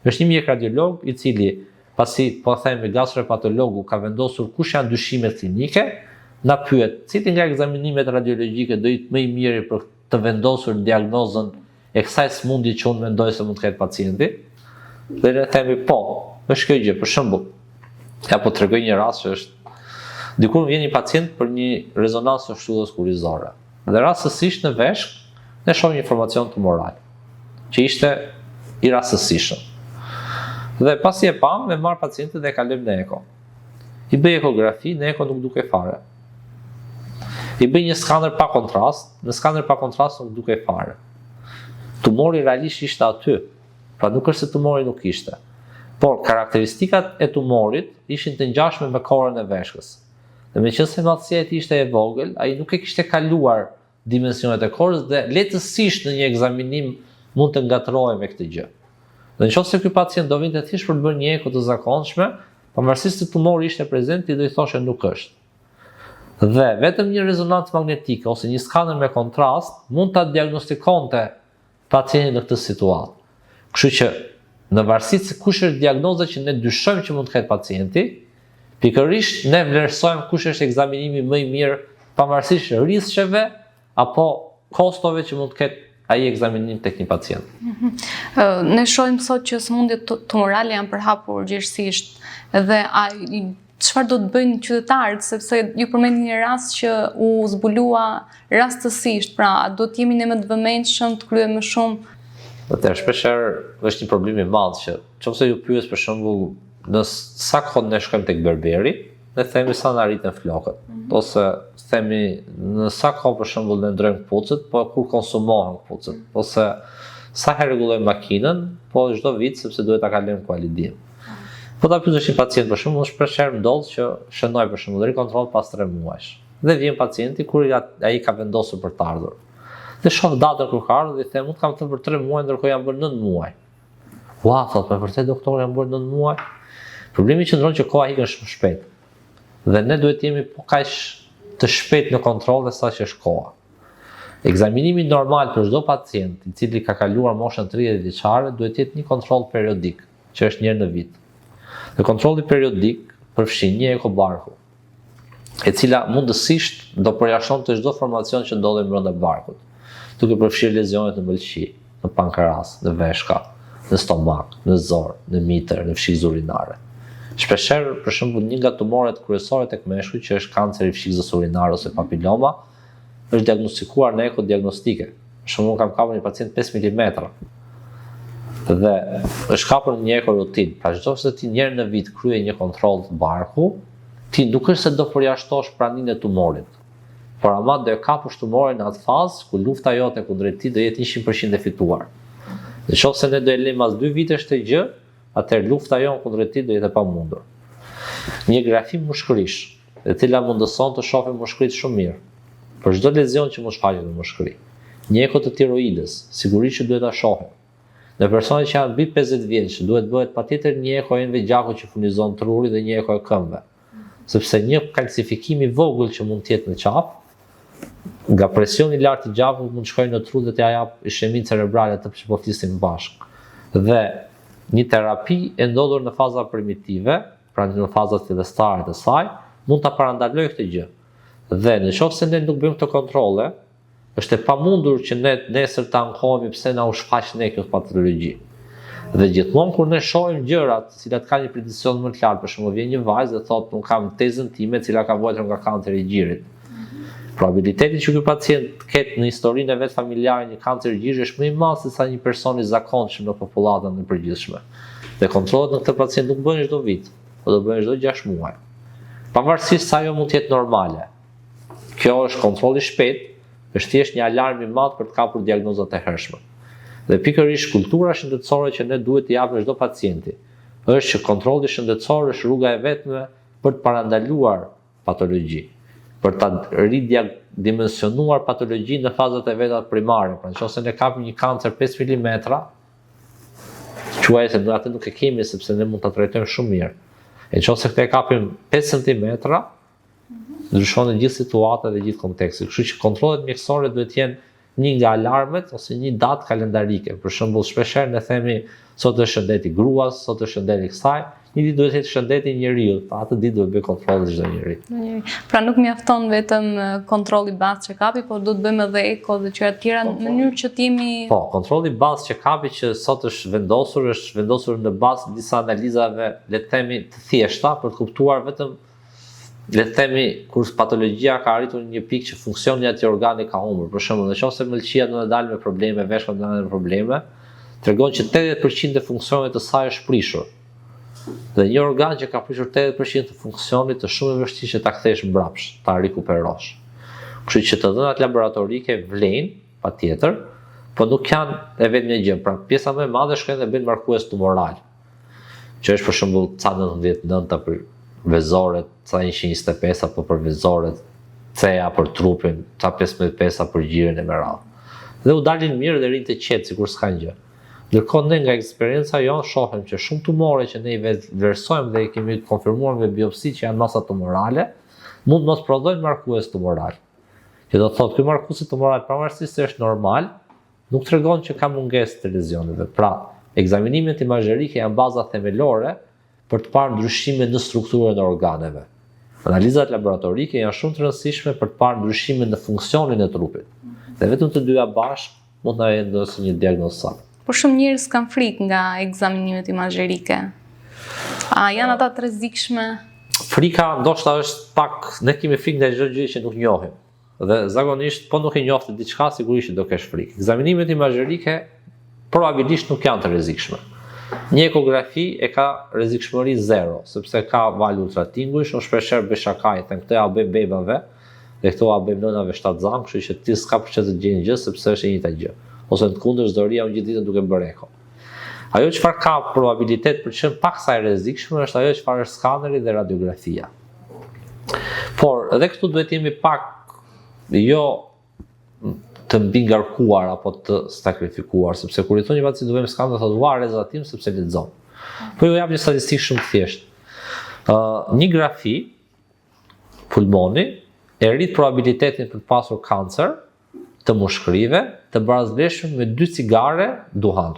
është një mjek radiolog i cili Pasi, po themi, gastrohepatologu ka vendosur kush janë dyshimet klinike, na pyet, cili nga ekzaminimet radiologjike do jetë më i miri për të vendosur diagnozën e kësaj sëmundje që unë mendoj se mund të ketë pacienti? Dhe ne themi po, është kjo gjë, për shembull, ja po tregoj një rast që është dikur vjen një pacient për një rezonancë të shtyllës kurrizore. Dhe rastësisht në veshkë ne shohim një formacion tumoral që ishte i rastësishëm. Dhe pasi e pamë, e marr pacientin dhe e kalojmë në eko. I bëj ekografi, në eko nuk dukej fare. I bëj një skaner pa kontrast, në skaner pa kontrast nuk dukej fare. Tumori realisht ishte aty, pra nuk është se tumori nuk ishte. Por karakteristikat e tumorit ishin të ngjashme me korën e veshkës. Dhe meqenëse madhësia e tij ishte e vogël, ai nuk e kishte kaluar dimensionet e korës dhe lehtësisht në një ekzaminim mund të ngatërrohej me këtë gjë. Dhe në qoftë se ky pacient do vinte thjesht për të bërë një eko të zakonshme, pavarësisht se tumori ishte prezent, ti do i thoshe nuk është. Dhe vetëm një rezonancë magnetike ose një skaner me kontrast mund ta diagnostikonte pacientin në këtë situatë. Kështu që në varësi se kush është diagnoza që ne dyshojmë që mund të ketë pacienti, pikërisht ne vlerësojmë kush është ekzaminimi më i mirë pavarësisht risqeve apo kostove që mund të ketë ai ekzaminim tek një pacient. Mhm. Ne shohim sot që sëmundjet tumorale janë përhapur gjerësisht dhe a çfarë do të bëjnë qytetarët, sepse ju përmendni një rast që u zbulua rastësisht, pra a do të jemi ne më të vëmendshëm, të kryejmë më shumë? Atëherë shpeshherë është një problem i madh që nëse ju pyes për shembull në sa kohë ne shkojmë tek berberi, ne themi sa na rriten flokët. Mm -hmm. Ose themi në sa kohë për shembull ne ndrojmë këpucët, po kur konsumohen këpucët, mm -hmm. ose sa herë rregullojmë makinën, po çdo vit sepse duhet ta kalojmë kualidim. Po ta pyesësh një pacient për shembull, shpesh herë ndodh që shënoj për shembull rikontroll pas 3 muajsh. Dhe vjen pacienti kur ai ka vendosur për të ardhur. Dhe shoh datën kur ka ardhur dhe i them, unë kam thënë për 3 muaj, ndërkohë janë bërë 9 muaj. Ua, thot, me vërtet doktor janë bërë 9 muaj. Problemi qëndron që koha ikën shumë shpejt. Dhe ne duhet të jemi po kaq të shpejt në kontroll dhe sa që është koha. Ekzaminimi normal për çdo pacient i cili ka kaluar moshën 30 vjeçare duhet të jetë një kontroll periodik që është një herë në vit. Dhe kontrolli periodik përfshin një eko barku, e cila mundësisht do përjashtonte çdo formacion që ndodhet brenda barkut, duke përfshirë lezionet në mëlçi, në pankreas, në veshka, në stomak, në zorrë, në mitër, në fshikëz urinare. Shpeshherë, për shembull, një nga tumoret kryesore tek meshkujt, që është kanceri i fshikëzës urinare ose papiloma, është diagnostikuar në eko diagnostike. Për shembull, unë kam kapur një pacient 5 mm. Dhe është kapur në një eko rutinë, pra çdo se ti një herë në vit kryen një kontroll të barku, ti nuk është se do përjashtosh praninë e tumorit, por ama do e kapësh tumorin në atë fazë ku lufta jote kundrejt tij do jetë 100% e fituar. Në qoftë se ne do e lejmë mas dy vitesh këtë gjë, atëherë lufta jonë kundrejt tij do jetë e pamundur. Një grafi mushkërish, e cila mundëson të shohim mushkëritë shumë mirë, për çdo lezion që mund shfaqet në mushkëri. Një eko të tiroides, sigurisht që duhet ta shohim. Në personat që janë mbi 50 vjeç, duhet bëhet patjetër një eko e enëve gjakut që furnizon trurin dhe një eko e këmbëve. Sepse një kalcifikim i vogël që mund të jetë në qafë, nga presioni i lartë i gjakut mund të shkojë në tru dhe t'ia jap isheminë cerebrale atë që po flisim bashkë. Dhe një terapi e ndodhur në faza primitive, pra në fazat fillestare të saj, mund ta parandalojë këtë gjë. Dhe në qoftë se ne nuk bëjmë këto kontrolle, Është e pamundur që ne nesër të ankohemi pse na u shfaq ne kjo patologji. Dhe gjithmonë kur ne shohim gjëra të cilat kanë një predispozitë më të lartë, për shembull vjen një vajzë dhe thotë unë kam tezën time e cila ka vuajtur nga kanceri i gjirit. Probabiliteti që ky pacient të ketë në historinë e vet familjare një kancer gjiri është më i madh se sa një person i zakonshëm në popullatën e përgjithshme. Dhe kontrollet në këtë pacient nuk bëhen çdo vit, por do bëhen çdo 6 muaj. Pavarësisht se ajo mund të jetë normale. Kjo është kontroll i shpejtë, është thjesht një alarm i madh për të kapur diagnozat e hershme. Dhe pikërisht kultura shëndetësore që ne duhet t'i japim çdo pacienti, është që kontrolli shëndetësor është rruga e vetme për të parandaluar patologji, për ta ridimensionuar patologjinë në fazat e veta primare. Pra nëse ne kapim një kancer 5 mm, quaje se atë nuk e kemi sepse ne mund ta trajtojmë shumë mirë. E nëse këtë e kapim 5 cm, ndryshon e gjithë situata dhe gjithë konteksti. Kështu që kontrollet mjekësore duhet të jenë një nga alarmet ose një datë kalendarike. Për shembull, shpeshherë ne themi sot është shëndeti i gruas, sot është shëndeti i kësaj, një ditë duhet të jetë shëndeti i njeriut, pra atë ditë duhet bëjë kontrolle çdo njeri. Pra nuk mjafton vetëm kontrolli bazë check-upi, por duhet bëjmë edhe eko dhe gjëra të tjera në mënyrë që të jemi Po, kontrolli bazë check-upi që sot është vendosur, është vendosur në bazë disa analizave, le të themi, të thjeshta për të kuptuar vetëm le të themi kur patologjia ka arritur në një pikë që funksioni i atij organi ka humbur. Për shembull, në qoftë se mëlçia do të dalë me probleme, veshkat do të dalë me probleme, tregon që 80% e funksionit të saj është prishur. Dhe një organ që ka prishur 80% të funksionit është shumë e vështirë që ta kthesh mbrapsht, ta rikuperosh. Kështu që të dhënat laboratorike vlejnë, patjetër, po nuk janë e vetmja gjë. Pra pjesa më e madhe shkojnë dhe bëjnë markues tumoral. Që është për shembull ca 99 për vezoret, ca 125 apo për vezoret, CEA për trupin, ca 15 për gjirin e me radhë. Dhe u dalin mirë dhe rrinë të qetë, sikur s'kanë gjë. Ndërkohë ne nga eksperienca jonë shohim që shumë tumore që ne i vlerësojmë dhe i kemi konfirmuar me biopsi që janë masa tumorale, mund mos prodhojnë markues tumoral. Që do të thotë ky markuesi tumoral pavarësisht se është normal, nuk tregon që ka mungesë të lezioneve. Pra, ekzaminimet imazherike janë baza themelore për të parë ndryshime në strukturën e organeve. Analizat laboratorike janë shumë të rëndësishme për të parë ndryshime në funksionin e trupit. Dhe vetëm të dyja bashkë mund të na vendosin një diagnozë saktë. Por shumë njerëz kanë frikë nga ekzaminimet imazherike. A janë ata të rrezikshme? Frika ndoshta është pak, ne kemi frikë nga çdo gjë që nuk njohim. Dhe zakonisht po nuk e njoh diçka, sigurisht që do kesh frikë. Ekzaminimet imazherike probabilisht nuk janë të rrezikshme. Një ekografi e ka rrezikshmëri zero, sepse ka valë ultratingujsh, unë shpeshherë bëj shaka i them këtë ja bëjmë bebave dhe këto ja bëjmë nënave shtatzënë, kështu që ti s'ka për çfarë të gjejnë gjë sepse është e njëjta gjë. Ose në të kundërt s'do rrija unë gjithë ditën duke bërë eko. Ajo çfarë ka probabilitet për të qenë paksa e rrezikshme është ajo çfarë është skaneri dhe radiografia. Por edhe këtu duhet jemi pak jo të mbingarkuar apo të sakrifikuar, sepse kur i thonë një pacient do bëjmë skaner, thotë ua rrezatim sepse lexon. Po ju jap një statistikë shumë të thjeshtë. Ë uh, një grafi pulmoni e rrit probabilitetin për të pasur kancer të mushkërive të barasvlershëm me dy cigare duhan.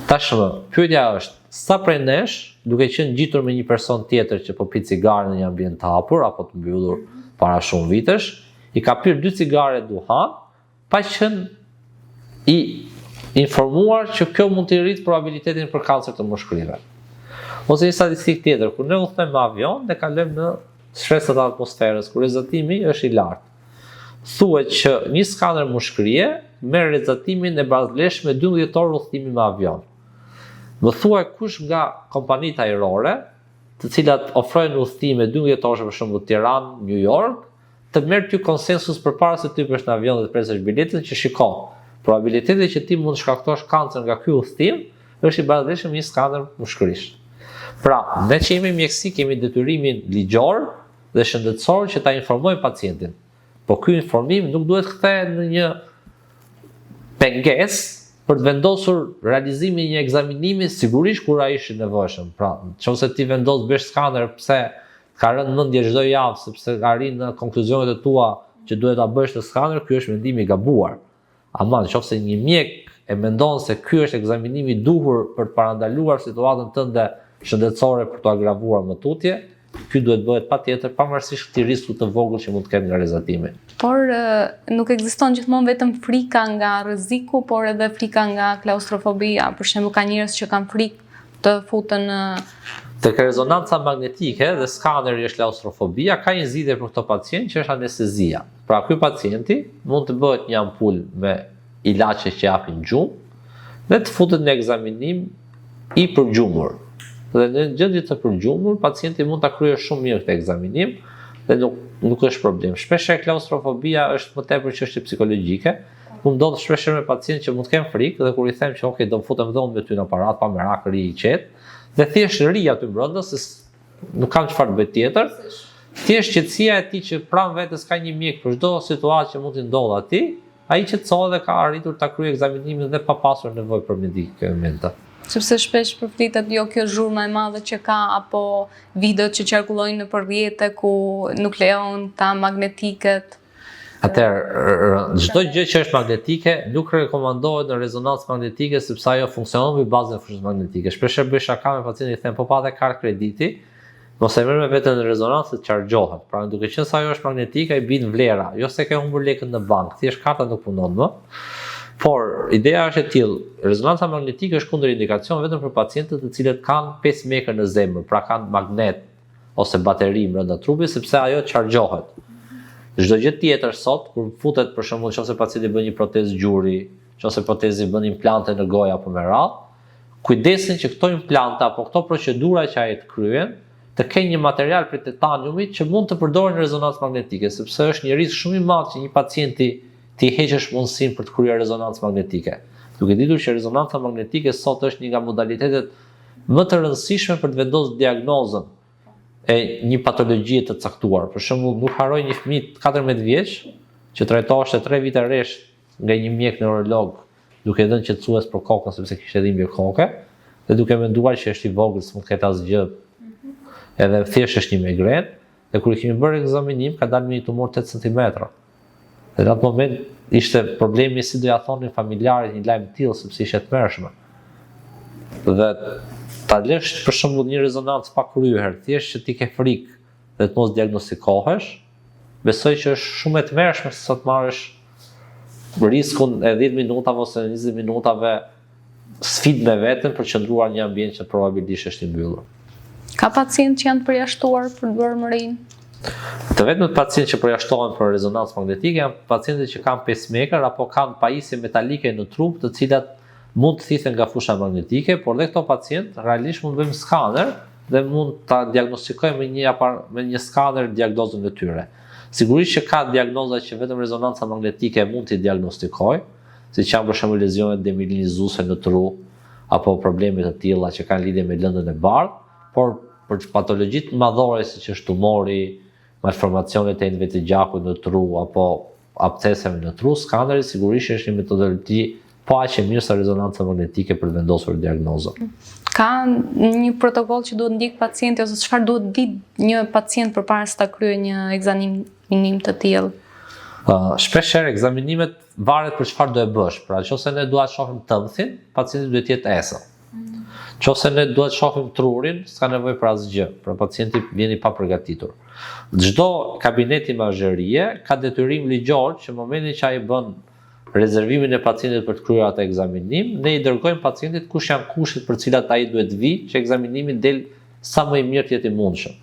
Tashmë, pyetja është, sa prej nesh, duke qenë ngjitur me një person tjetër që po pi cigare në një ambient të hapur apo të mbyllur para shumë vitesh, i ka pirë dy cigare duhan, pa qenë i informuar që kjo mund t'i rritë probabilitetin për kancer të mushkërive. Ose një statistikë tjetër, kur ne udhëtojmë me avion, ne kalojmë në shtresat e atmosferës, ku rrezatimi është i lartë. Thuhet që një skaner mushkërie merr rrezatimin e barasvlershëm me 12 orë udhëtimi me avion. Më thuaj kush nga kompanitë ajrore, të cilat ofrojnë udhëtime 12 orë për shembull Tiranë, New York, të merr ty konsensus përpara se të hypesh në avion dhe të presësh biletën që shiko, probabiliteti që ti mund të shkaktosh kancer nga ky udhëtim është i barasvlershëm me një skaner mushkërish. Pra, ne që jemi mjekësi kemi detyrimin ligjor dhe shëndetësor që ta informojmë pacientin. Po ky informim nuk duhet të kthehet në një pengesë për të vendosur realizimin e një ekzaminimi sigurisht kur ai është i nevojshëm. Pra, nëse ti vendos bësh skaner pse ka rënë mendje çdo javë sepse arrin në konkluzionet e tua që duhet ta bësh në skaner, ky është mendim i gabuar. Ama në qoftë se një mjek e mendon se ky është ekzaminimi i duhur për të parandaluar situatën tënde shëndetësore për t'u agravuar më tutje, ky duhet bëhet patjetër pavarësisht këtij risku të vogël që mund të ketë nga rrezatimi. Por nuk ekziston gjithmonë vetëm frika nga rreziku, por edhe frika nga klaustrofobia. Për shembull, ka njerëz që kanë frikë të futen në Tek rezonanca magnetike dhe skaneri është klaustrofobia, ka një zgjidhje për këto pacientë që është anestezia. Pra ky pacienti mund të bëhet një ampul me ilaçe që japin gjumë dhe të futet në ekzaminim i përgjumur. Dhe në gjendje të përgjumur, pacienti mund ta kryejë shumë mirë këtë ekzaminim dhe nuk nuk është problem. Shpeshherë klaustrofobia është më tepër çështje psikologjike, Mund ndodh shpeshherë me pacientë që mund të kenë frikë dhe kur i them që ok, do futem dhe unë me ty në aparat pa merak, rri i qetë dhe thjesht rri aty brenda se nuk kam çfarë të bëj tjetër. Thjesht qetësia e tij që pranë vetes ka një mjek për çdo situatë që mund t'i ndodhë atij, ai qetësohet dhe ka arritur ta kryejë ekzaminimin dhe pa pasur nevojë për medikamente. Sepse shpesh përflitet jo kjo zhurma e madhe që ka apo videot që qarkullojnë nëpër rrjete ku nuk lejon ta magnetiket. Atëherë, çdo gjë që është magnetike nuk rekomandohet në rezonancë magnetike sepse ajo funksionon mbi bazën e fushës magnetike. Shpeshherë bëj shaka me pacientin i them po pate kartë krediti, mos e merr me vete në rezonancë se çarxhohet. Pra, duke qenë se ajo është magnetike, i bin vlera, jo se ke humbur lekët në bankë, thjesht karta nuk punon më. Por ideja është e tillë, rezonanca magnetike është kundërindikacion vetëm për pacientët të cilët kanë pacemaker në zemër, pra kanë magnet ose bateri brenda trupit sepse ajo çarxhohet. Çdo gjë tjetër sot kur futet për shembull nëse pacienti bën një protezë gjuri, nëse protezi bën implante në gojë apo me radhë, kujdesen që këto implante apo këto procedura që ai të kryen të kenë një material prej titaniumit që mund të përdoren në rezonancë magnetike, sepse është një risk shumë i madh që një pacienti t'i heqësh mundësinë për të kryer rezonancë magnetike. Duke ditur që rezonanca magnetike sot është një nga modalitetet më të rëndësishme për të vendosur diagnozën e një patologjie të caktuar. Për shembull, nuk harroj një fëmijë 14 vjeç që trajtohej 3 vite rresht nga një mjek neurolog duke dhënë qetësues për kokën sepse kishte dhimbje koke dhe duke menduar që është i vogël s'mund të ketë asgjë. Edhe thjesht është një migrenë dhe kur i kemi bërë ekzaminim ka dalë me një tumor 8 cm. Dhe në atë moment ishte problemi si do ja thonin familjarët një lajm të tillë sepse ishte e tmerrshme. Dhe ta lësh për shembull një rezonancë pa kryer, thjesht që ti ke frikë dhe të mos diagnostikohesh, besoj që është shumë e tmerrshme se sa të marrësh riskun e 10 minutave ose 20 minutave sfidë me veten për të qëndruar në një ambient që probabilisht është i mbyllur. Ka pacientë që janë të përjashtuar për të bërë MRI-n? Të vetmët pacientë që përjashtohen për rezonancë magnetike janë pacientët që kanë pacemaker apo kanë pajisje metalike në trup, të cilat mund të thithen nga fusha magnetike, por dhe këto pacientë realisht mund të bëjmë skaner dhe mund ta diagnostikojmë me një apar, me një skaner diagnozën e tyre. Sigurisht që ka diagnoza që vetëm rezonanca magnetike mund t'i diagnostikojë, siç janë për shembull lezionet demielinizuese në tru apo probleme të tilla që kanë lidhje me lëndën e bardhë, por për patologjitë madhore siç është tumori, malformacionet e enëve të gjakut në tru apo abceseve në tru, skaneri sigurisht është një metodologji po aq e mirë sa rezonanca magnetike për të vendosur diagnozën. Ka një protokoll që duhet ndjek pacienti ose çfarë duhet di një pacient përpara se ta kryejë një ekzaminim të tillë? Uh, shpesh herë ekzaminimet varet për çfarë do e bësh. Pra, nëse ne duhet të shohim tëmthin, pacienti duhet të jetë esëll. Mm. Nëse ne duhet të shohim trurin, s'ka nevojë për asgjë, pra pacienti vjen i papërgatitur. Çdo kabinet imazherie ka detyrim ligjor që në momentin që ai bën rezervimin e pacientit për të kryer atë ekzaminim, ne i dërgojmë pacientit kush janë kushtet për të cilat ai duhet të vijë, që ekzaminimi del sa më i mirë të jetë i mundshëm.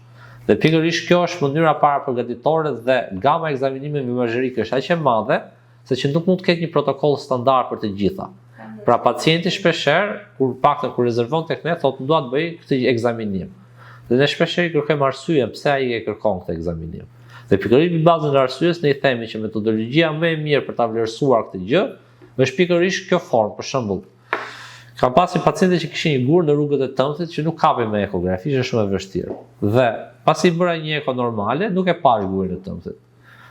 Dhe pikërisht kjo është mënyra parapërgatitore dhe gama e ekzaminimeve imazherike është aq e madhe. se që nuk mund të ketë një protokoll standard për të gjitha. Pra pacienti shpeshherë, kur paktën kur rezervon tek ne, thotë dua të bëj këtë ekzaminim. Dhe ne shpeshherë i kërkojmë arsyen pse ai e kërkon këtë ekzaminim. Dhe pikërisht mbi bazën e arsyes ne i themi që metodologjia më e mirë për ta vlerësuar këtë gjë është pikërisht kjo formë, për shembull, kam pasur pacientë që kishin një gur në rrugët e tëmthit që nuk kapej me ekografi, ishte shumë e vështirë. Dhe pasi i bëra një eko normale, nuk e pashë gurin e tëmthit.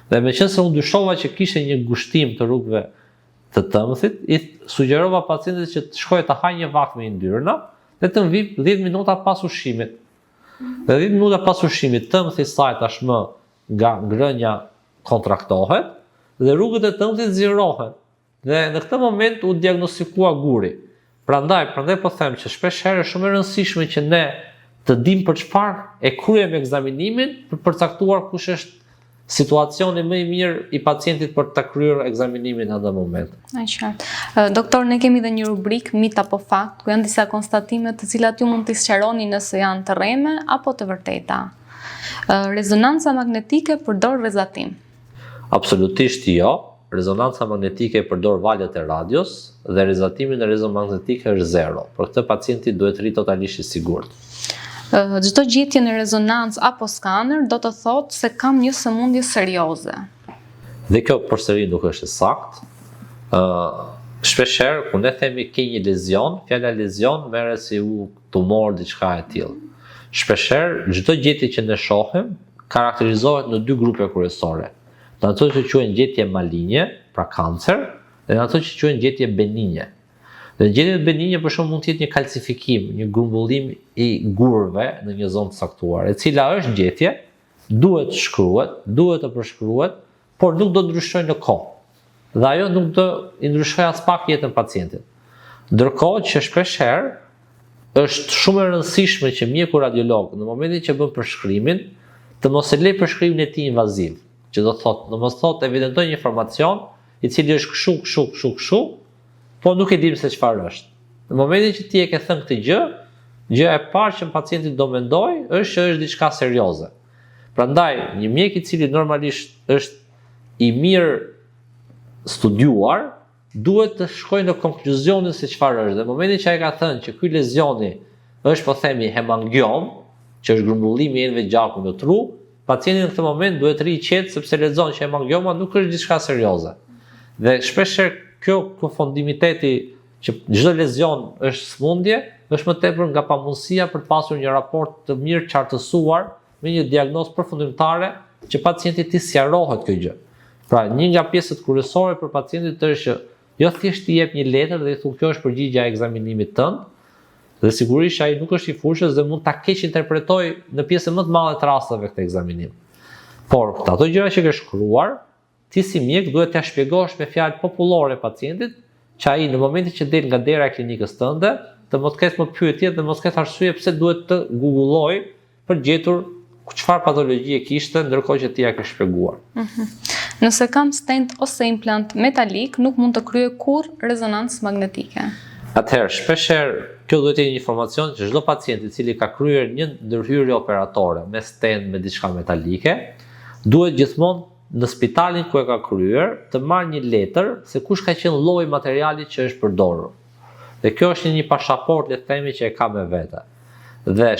Dhe meqenëse unë dyshova që kishte një ngushtim të rrugëve të tëmthit, i sugjerova pacientit që të shkojë të hajë një vakt me yndyrna dhe të më vijë 10 minuta pas ushqimit. Dhe 10 minuta pas ushqimit, tëmthi i saj tashmë nga ngrënia kontraktohet dhe rrugët e tëmthit zgjerohen. Dhe në këtë moment u diagnostikua guri. Prandaj, prandaj po them që shpesh herë është shumë e rëndësishme që ne të dimë për çfarë e kryejmë ekzaminimin për përcaktuar kush është situacioni më i mirë i pacientit për ta kryer ekzaminimin në atë moment. E qartë. Doktor, ne kemi dhe një rubrikë mit apo fakt, ku janë disa konstatime të cilat ju mund t'i sqaroni nëse janë të rreme apo të vërteta. Rezonanca magnetike përdor rrezatim. Absolutisht jo. Rezonanca magnetike përdor valët e radios dhe rrezatimi në rezonancë magnetike është zero. Për këtë pacienti duhet të rrijë totalisht i sigurt. Çdo gjetje në rezonancë apo skaner do të thotë se kam një sëmundje serioze. Dhe kjo përsëri nuk është e saktë. Ë shpeshherë kur ne themi ke një lezion, fjala lezion merret si u tumor diçka e tillë. Shpeshherë çdo gjetje që ne shohim karakterizohet në dy grupe kryesore. Në ato që quhen gjetje malinje, pra kancer, dhe në ato që quhen gjetje beninje. Dhe gjetjet beninje për shembull mund të jetë një kalcifikim, një grumbullim i gurëve në një zonë të caktuar, e cila është gjetje, duhet të shkruhet, duhet të përshkruhet, por nuk do ndryshojë në kohë. Dhe ajo nuk do i ndryshojë aspak jetën pacientit. Ndërkohë që shpesh herë është shumë e rëndësishme që mjeku radiolog në momentin që bën përshkrimin, të mos e lejë përshkrimin e tij invaziv, që do të thotë, në mos thotë evidentoj një informacion i cili është kështu, kështu, kështu, kështu, po nuk e dim se çfarë është. Në momentin që ti e ke thënë këtë gjë, gjëja e parë që pacienti do mendojë është që është diçka serioze. Prandaj, një mjek i cili normalisht është i mirë studiuar, duhet të shkojë në konkluzionin se çfarë është. Dhe në momentin që ai ka thënë që ky lezioni është po themi hemangiom, që është grumbullimi i enëve gjaku në tru, pacienti në këtë moment duhet të rrijë i qetë sepse lexon që hemangioma nuk është diçka serioze. Dhe shpeshherë kjo konfondimiteti që çdo lezion është sëmundje, është më tepër nga pamundësia për të pasur një raport të mirë qartësuar me një diagnozë përfundimtare që pacientit t'i sqarohet kjo gjë. Pra, një nga pjesët kryesore për pacientit është që jo thjesht t'i jep një letër dhe i thu kjo është përgjigja e ekzaminimit tënd, dhe sigurisht ai nuk është i fushës dhe mund ta keqinterpretojë në pjesën më të madhe të rasteve këtë ekzaminim. Por, ato gjëra që ke shkruar, Ti si mjek duhet t'ia shpjegosh me fjalë popullore pacientit që ai në momentin që del nga dera e klinikës tënde, të mos ketë më pyetje dhe mos ketë arsye pse duhet të google-ojë për të gjetur çfarë patologjie kishte ndërkohë që ti ia ke shpjeguar. Mm -hmm. Nëse kam stent ose implant metalik, nuk mund të kryej kurrë rezonancë magnetike. Atëherë, shpeshherë kjo duhet të jetë një informacion që çdo pacient i cili ka kryer një ndërhyrje operatore me stent me diçka metalike, duhet gjithmonë në spitalin ku e ka kryer, të marrë një letër se kush ka qenë lloji i materialit që është përdorur. Dhe kjo është një pashaportë, le të themi, që e ka me vete. Dhe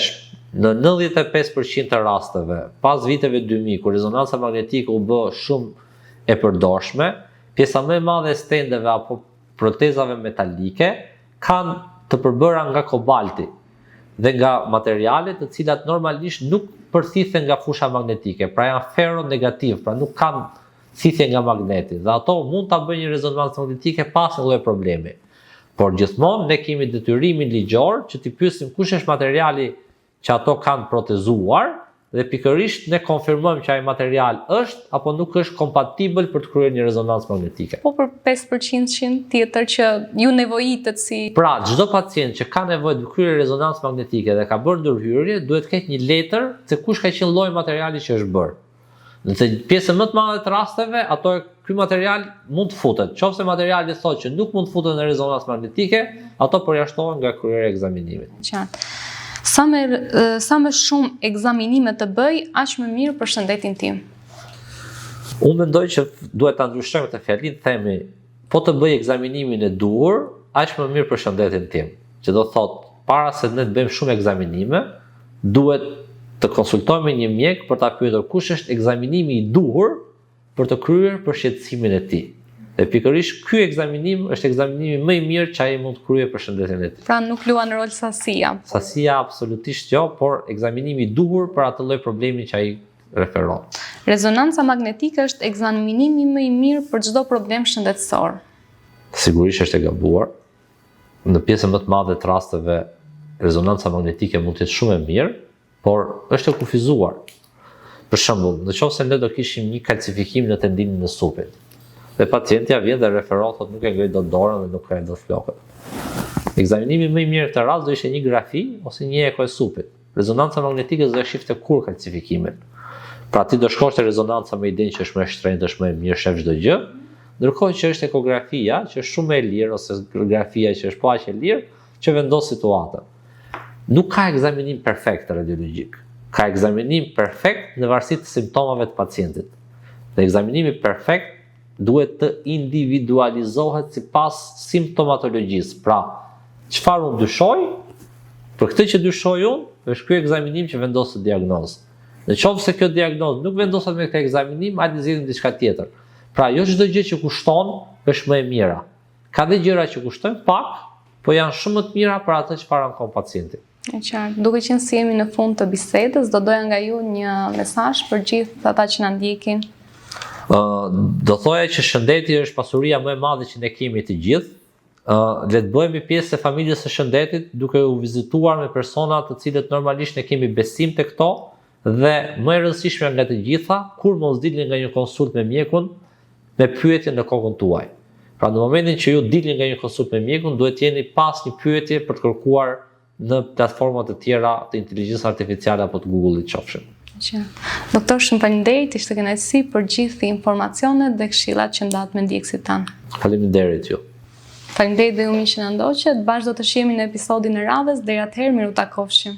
në 95% të rasteve, pas viteve 2000, kur rezonanca magnetike u bë shumë e përdorshme, pjesa më e madhe e stendeve apo protezave metalike kanë të përbëra nga kobalti dhe nga materiale të cilat normalisht nuk përthithen nga fusha magnetike, pra janë ferronegativ, pra nuk kanë thithje nga magneti dhe ato mund ta bëjnë një rezonancë magnetike pa asnjë lloj problemi. Por gjithmonë ne kemi detyrimin ligjor që t'i pyesim kush është materiali që ato kanë protezuar dhe pikërisht ne konfirmojmë që ai material është apo nuk është kompatibël për të kryer një rezonancë magnetike. Po për 5% tjetër që ju nevojitet si Pra, çdo pacient që ka nevojë të kryejë rezonancë magnetike dhe ka bërë ndërhyrje, duhet të ketë një letër se kush ka qenë lloji i materialit që është bërë. Në të pjesën më të madhe të rasteve, ato ky material mund të futet. Qofse materiali thotë që nuk mund të futet në rezonancë magnetike, ato përjashtohen nga kryerja e ekzaminimit. Qartë. Sa më sa më shumë ekzaminime të bëj, aq më mirë për shëndetin tim. Unë mendoj që duhet ta ndryshojmë këtë fjali, të themi po të bëj ekzaminimin e duhur, aq më mirë për shëndetin tim. Që do thotë, para se ne të bëjmë shumë ekzaminime, duhet të konsultojmë një mjek për ta pyetur kush është ekzaminimi i duhur për të kryer për shqetësimin e tij. Dhe pikërisht ky ekzaminim është ekzaminimi më i mirë që ai mund të kryejë për shëndetin e tij. Pra nuk luan rol sasia. Sasia absolutisht jo, por ekzaminimi i duhur për atë lloj problemi që ai referon. Rezonanca magnetike është ekzaminimi më i mirë për çdo problem shëndetësor. Sigurisht është e gabuar. Në pjesën më të madhe të rasteve rezonanca magnetike mund të jetë shumë e mirë, por është e kufizuar. Për shembull, në qoftë se ne do kishim një kalcifikim në tendinën e supit, dhe pacientja vjen dhe referon thotë nuk e ngrej dot dorën dhe nuk kreh dot flokët. Ekzaminimi më i mirë në këtë rast do ishte një grafi ose një eko e supit. Rezonanca magnetike s'do e shifte kurrë kalcifikimin. Pra ti do shkosh te rezonanca me idenë që është më e shtrenjtë, është më e mirë, shef çdo gjë, ndërkohë që është ekografia, që është shumë më e lirë ose grafia që është po aq e lirë, që vendos situatën. Nuk ka ekzaminim perfekt radiologjik. Ka ekzaminim perfekt në varësi të simptomave të pacientit. Dhe ekzaminimi perfekt duhet të individualizohet sipas simptomatologjisë. Pra, çfarë unë dyshoj? Për këtë që dyshoj unë, është ky ekzaminim që vendos diagnozë. Në qoftë se kjo diagnozë nuk vendoset me këtë ekzaminim, hajde zgjedhim diçka tjetër. Pra, jo çdo gjë që kushton është më e mira. Ka dhe gjëra që kushtojnë pak, po janë shumë më të mira për atë çfarë ankon pacienti. E qartë. Duke qenë se jemi në fund të bisedës, do doja nga ju një mesazh për gjithë ata që na ndjekin. Ë, uh, do thoja që shëndeti është pasuria më e madhe që ne kemi të gjithë. Ë, uh, le të bëhemi pjesë e familjes së shëndetit duke u vizituar me persona të cilët normalisht ne kemi besim te këto dhe më e rëndësishmja nga të gjitha, kurrë mos dilni nga një konsultë me mjekun me pyetje në kokën tuaj. Pra në momentin që ju dilni nga një konsultë me mjekun, duhet të jeni pa asnjë pyetje për të kërkuar në platforma të tjera të inteligjencës artificiale apo të Google-it qofshin. Që. Doktor, shumë faleminderit, ishte kënaqësi për gjithë informacionet dhe këshillat që ndatë me ndjekësit tanë. Faleminderit ju. Faleminderit dhe ju miq që na ndoqët. Bashkë do të shihemi në episodin e radhës. Deri atëherë, mirutakofshim.